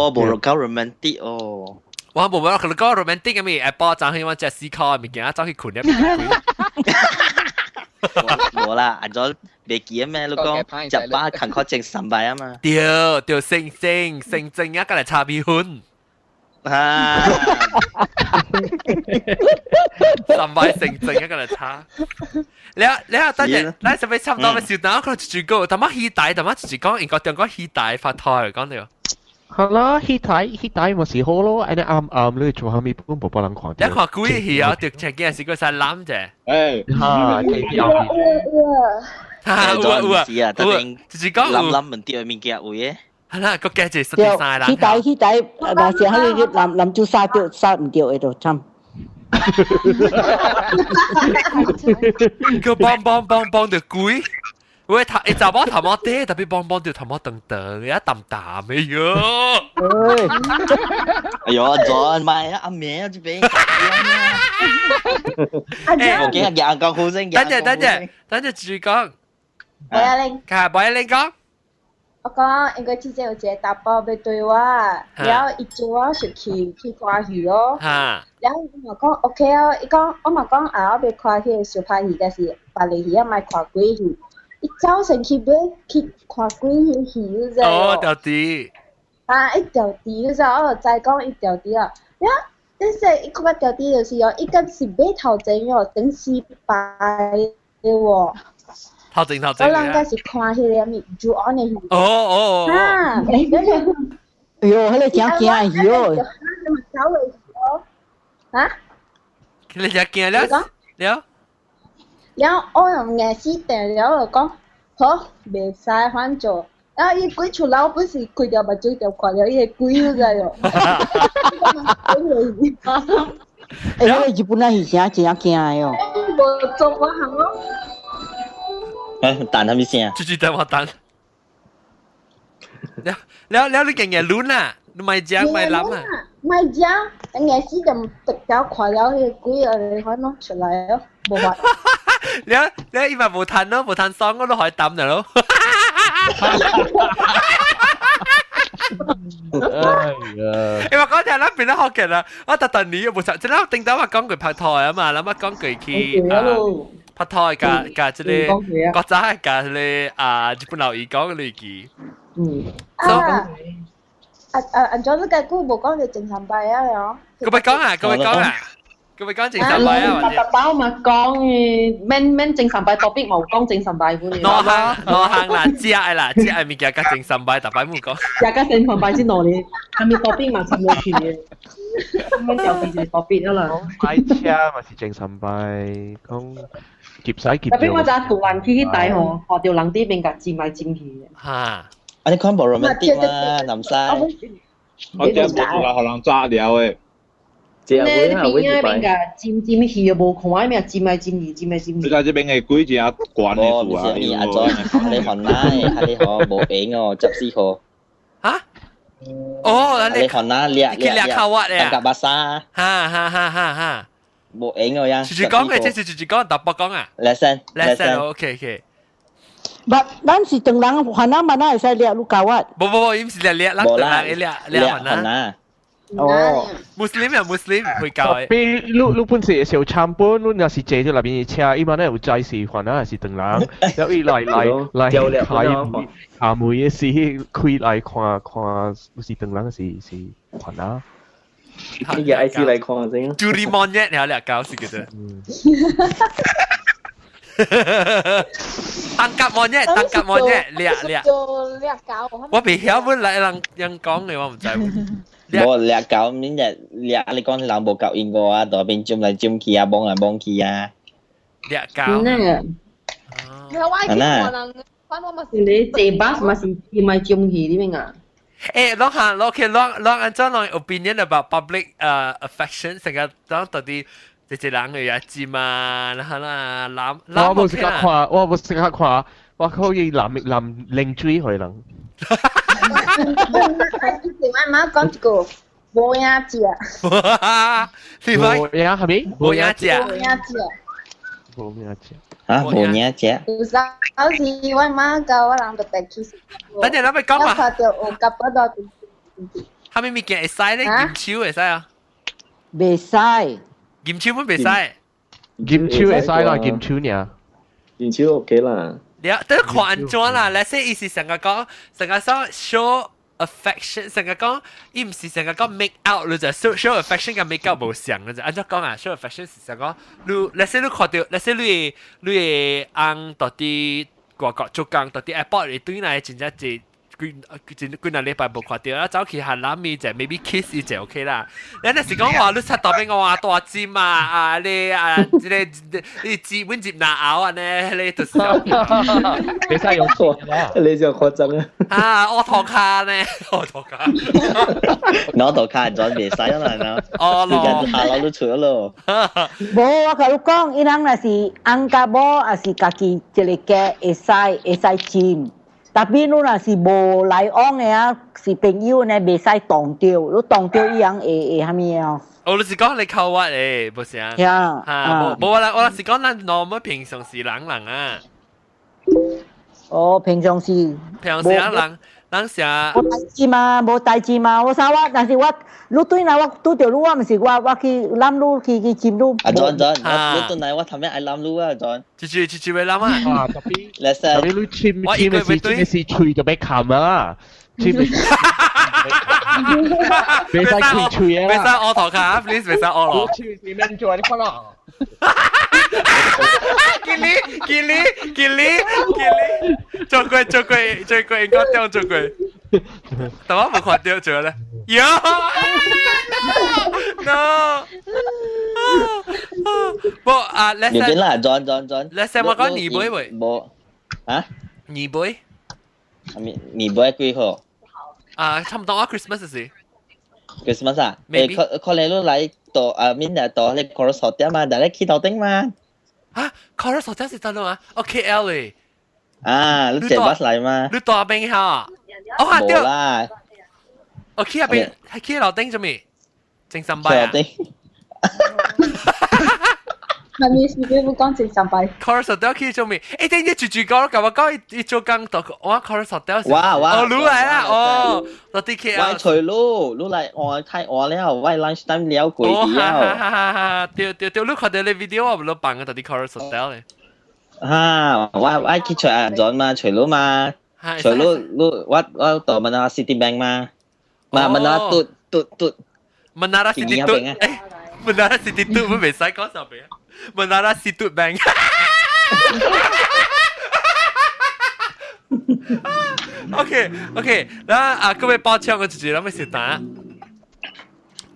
無夠 romantic 哦。我無無，可能講 romantic 嘅咪，下晡早起我食四塊物件，走去睏了。無啦，按怎袂記咩？你講食飽近可整三擺啊嘛。對對，成成成正啊，過來炒米粉。啊！三擺成正啊，過來炒。你啊你啊，等陣，咱準備差不多要收檔，我可能一句講，淡仔戲台，淡仔一句講，英國中國戲台發拖嚟講著。係啦，戲台戲台咪是好咯，按呢暗暗你做蝦米本無別人看。你看鬼戲啊，著前件事閣使攬者。誒，嚇，有啊有啊有啊，有啊，就是講諗諗唔對物件有嘅。係啦，個價值實在三個人。戲台戲台，若是彼個男男主殺著殺毋著的就慘。個幫幫幫幫著鬼。喂，頭一查某頭毛短，特別幫幫著頭毛長長，一淡淡的喲。哎呦，做咪阿妹啊，這邊。我今日眼光好先。等陣，等陣，等陣，繼續講。我要拎。卡，我要拎講。我講應該之前有一個查埔欲對我，然後伊招我出去去看戲咯。然後我嘛講 OK 哦，伊講我嘛講啊，我欲看彼個相拍戲，但是別個戲啊，莫看鬼戲。伊走先去買去看鬼戲，你知無？哦，掉地。啊，伊掉地，你知我就知講伊掉地啊。了，你說伊感覺掉地就是哦，伊敢是買頭前哦，等四排的喎。頭前頭前。我人敢是看彼個物就按的戲。哦哦哦。啊！哎呦，彼個真驚的戲哦。啊？你真驚了了。了，我用硬死定了，就講好，袂使反做。然後伊鬼出來，我本是開條目睭就看著伊个鬼，你知無？欸，彼個日本仔戲真真驚的哦。無做我行咯。欸，等啥物聲？繼續等我等。了了了，你硬硬攆啊？你莫食莫諗啊？莫食，硬死就特條看了彼個鬼啊，反正出來咯，無法。了了，伊嘛無趁咯，無趁爽，我都可以抌了咯。哎呀！因為講聽咱變得好勁啦，我特特你又無錯，真係頂到我講句拍拖啊嘛，諗我講句去拍拖甲甲這個國家甲這個啊日本老伊講嘅句。嗯。啊啊啊！按照你個久無講就正常擺啊喲。佢咪講啊，佢咪講啊。佢咪講正常擺啊，特包嘛講嘅，免免正常擺特別冇講正常擺款嘅。攞行攞行啦，食的啦，食的物件較正常擺，特擺冇講。食較正常擺先攞哩，係咪特別嘛插落去嘅？免調變成特別啦。擺車嘛是正常擺，講劫使劫。特別我知突然去去大吼，看到人佇邊共佔來佔去嘅。嚇！啊，你看無 romantic 嘛，南西。我驚無出來，予人炸了的。你邊仔邊個佔佔去又無看，咩佔來佔去，佔來佔去。你知這邊的鬼真懸的數啊！無，是阿祖，你番仔，你好無閒哦，14號。嚇？哦，你番仔掠掠掠靠我咧。甲巴沙。哈哈哈哈哈！無閒哦呀。直直講嘅，這是直直講，特別講啊。 Lesson lesson OK OK。不，咱是唐人，番仔嘛，哪會使掠愈高啊？無無無，伊毋是掠掠，咱唐人會掠掠番仔。哦，Muslim 又 Muslim 會教嘅。比你你本是小參本，你若是坐咗那邊車，伊嘛咧有知是可能是唐人，然後伊來來來開下門嘅時開來看看，是唐人是是可能。你個 IC 來看先。朱莉莫耶，你好叻搞是叫做。單夾莫耶，單夾莫耶，叻叻。做叻搞。我未曉本來人人講嘅，我唔知。無掠狗，免日掠你講人無夠應過啊，大邊佔來佔去啊，摸來摸去啊。掠狗。那個。你坐巴士嘛是伊咪佔去你明啊？誒，攏下，OK，攏攏按照攏 opinion about public affection，成個當到底這隻人嘅也知嘛，然後啦，男我無識得看，我無識得看，我可以男男零水去人。我媽講一個無影食。是咪？無影係咪？無影食。無影食。無影食。啊，無影食。有時時我媽教我人特別去食。等陣，咱咪講嘛。我看到有夾不到。蝦米物件會使咧？金手會使啊？袂使。金手本袂使。金手會使啦，金手爾。金手 OK 啦。你都看安怎啦？Let's say 伊是成個講，成個說 show affection，成個講，伊毋是成個講 make out，你就 show affection 佮 make out 無相，你就按怎講啊？show affection 是成個，你 let's say 你看到，let's say 你你的翁到佇外國做工，到佇 airport 會對來真正濟。幾幾幾若禮拜無看到，啊走去喊攬伊者，maybe kiss 伊就 OK 啦。你若是講話你出大邊我話大尖啊啊你啊，這個你接阮接拿咬啊呢，你就是。你使用錯，你就誇張啊！啊，我托卡呢，我托卡。我托卡準備使啦，喏。哦，咯。下樓都出咯。無，我共你講，伊人若是翁佮某，抑是家己一个家會使會使尖。特別你若是無來往的啊，是朋友呢，袂使動著，你動著伊人會會蝦米哦？哦，你是講你靠我誒，不是啊？嚇，無無我啦，我是講咱 normal 平常時人人啊。哦，平常時。平常時人人人成。無代誌嘛，無代誌嘛，我啥我，但是我你對來我拄著你，我毋是我我去攬你去去針你。阿 John John，你對來我頭先愛攬你啊 John。這這這這位攬啊。啊，特別特別你簽簽嘅是簽嘅是喙就俾冚啊，簽嘅。別使開喙啊！別使烏頭卡，please 別使烏咯。簽是免做，你看啦。吉利吉利吉利吉利，做過做過做過應該點做過，但我冇看到做咧。喲，no，不啊，你邊啦，John John John。 Let's say 我講二杯未？冇啊？二杯？係咪二杯幾號？啊，差唔多啊，Christmas 時。 Christmas 啊？誒，可可能你來到啊，明日到你 Chorus Hotel 嘛，但係去頭頂嘛。啊，Chorus Hotel 是得咯啊？哦，KL 咧。啊，你坐巴士來嘛？你大邊哈？哦，哈對。啦。哦，去下邊，係去樓頂做咩？正三拜啊。係咪是你唔講正三拜？Chorus Hotel 去做咩？誒，等你住住講，甲我講伊做工到我 Chorus Hotel。哇哇！哦，你來啦，哦，到啲 KL。我隨路，你來我太餓了，我 lunch time 了過去了。哈哈哈哈對對對，你看到你 video 我唔攞放個到啲 Chorus Hotel 咧。啊，我我去隨阿 John 嘛，隨路嘛，隨路路我我到 Menara City Bank 嘛，嘛 Menara 嘟嘟嘟。 Menara City 嘟，誒，Menara City 嘟，我未使講上邊。Menara City Bank。OK OK，嗱啊，各位抱歉，我自己諗咩事打。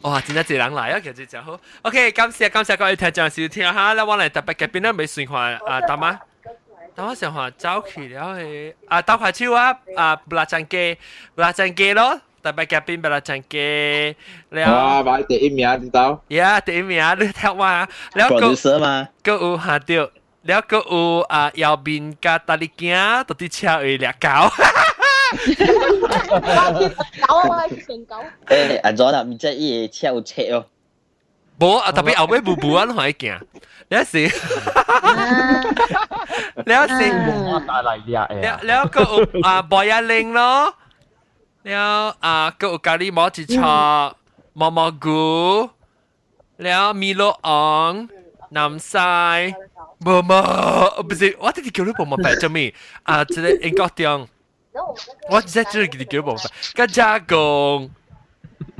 哇！真正濟人來啊，其實真好。OK，感謝感謝各位聽眾收聽哈，咱我來特別嘉賓咧未算話啊，大媽，大媽上話走去了係啊，鬥下手啊啊，布拉贊機，布拉贊機咯，特別嘉賓布拉贊機了。哇！擺第一名知道？呀，第一名你聽我，了個嘛，個有下對，了個有啊，右邊加大力鏡，到底車位掠狗。狗啊！我係成狗。誒，阿 John 啊，唔知伊個車有車哦。無啊，特別後尾無無啊，攏可以行。你是，你是，帶嚟掠了了個有啊，博一玲咯，了啊個有咖喱毛一撮，毛毛菇，了米洛昂，南西，無無，不是，我直直叫你無毛白做咩？啊，這個英國中，我真係直直叫你無毛白，甲加工。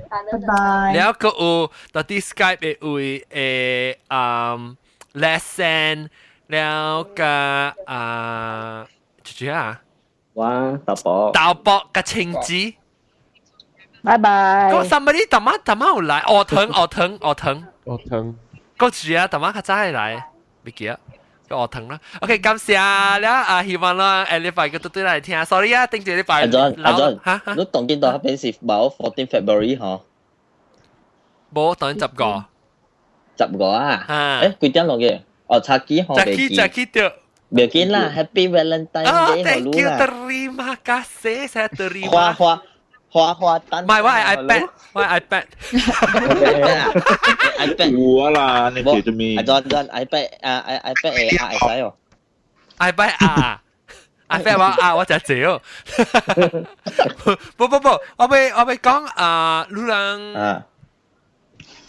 拜拜。了個有到底 Skype 的位誒，嗯，lesson 了個啊，就這啊。哇，大寶。大寶甲青子。拜拜。個 somebody 大媽大媽有來，學藤學藤學藤。學藤。個住啊，大媽較早會來，袂記得。個學藤啦。OK，感謝了啊，希望啦，下禮拜個對對來聽。Sorry 啊，頂一禮拜。阿 John，阿 John，你當見到嗰邊是冇 14 February 嗬？無，當15。15啊？誒，幾點落嘅？哦，早起嗬，早起早起對。袂緊啦，Happy Valentine Day ，Thank you， terima kasih，saya terima。花花花花單。唔係，我係 iPad，我係 iPad。 iPad 有啊啦，你叫做咩？阿 John John iPad 啊 i iPad 會啊會使哦。 iPad 啊，iPad 我啊我就借哦。不不不，我欲講啊，你人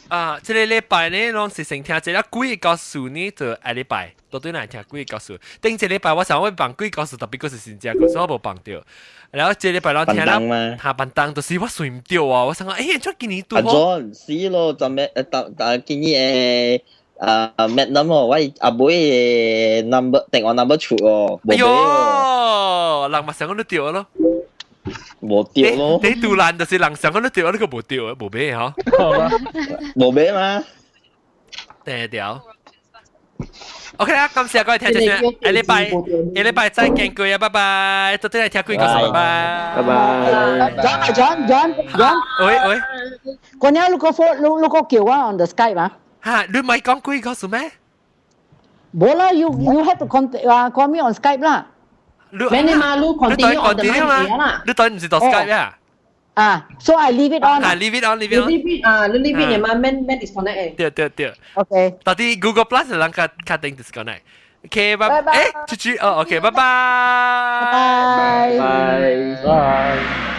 啊，這個禮拜呢，攏是先聽這個鬼故事呢，就下禮拜都對來聽鬼故事。頂一禮拜我想我放鬼故事，特別閣是新正故事，我無放著。然後這禮拜攏聽啦，下半檔就是我睡毋著啊！我想講，欸，怎今年拄好？阿 John 死咯，就咩？但但今年誒啊 Madam 哦，我阿妹嘅 number 電話 number 出哦。哎喲，人嘛想講你著咯。無對咯。你杜蘭就是人想講你對，你個無對，無買嗬。無買嘛？對掉。OK 啦，感謝各位聽眾，下禮拜下禮拜再見各位啊，拜拜，到底來聽鬼故事，拜拜，拜拜。 John John John John。喂喂。嗰日你個 phone 你你個叫我 on the Skype 啊？嚇，你唔係講鬼故事咩？冇啦，you have to contact 啊，call me on Skype 啦。免你嘛，你 continue on the line 嘛？你當唔是到 Skype 啊？啊，so I leave it on。啊，leave it on，leave it on。 leave it 啊，你 leave it 嘅嘛，免免 disconnect 對對對。 OK。到底 Google Plus 人較較定 disconnect。OK，拜拜。誒，豬豬，哦，OK，拜拜。拜拜。拜。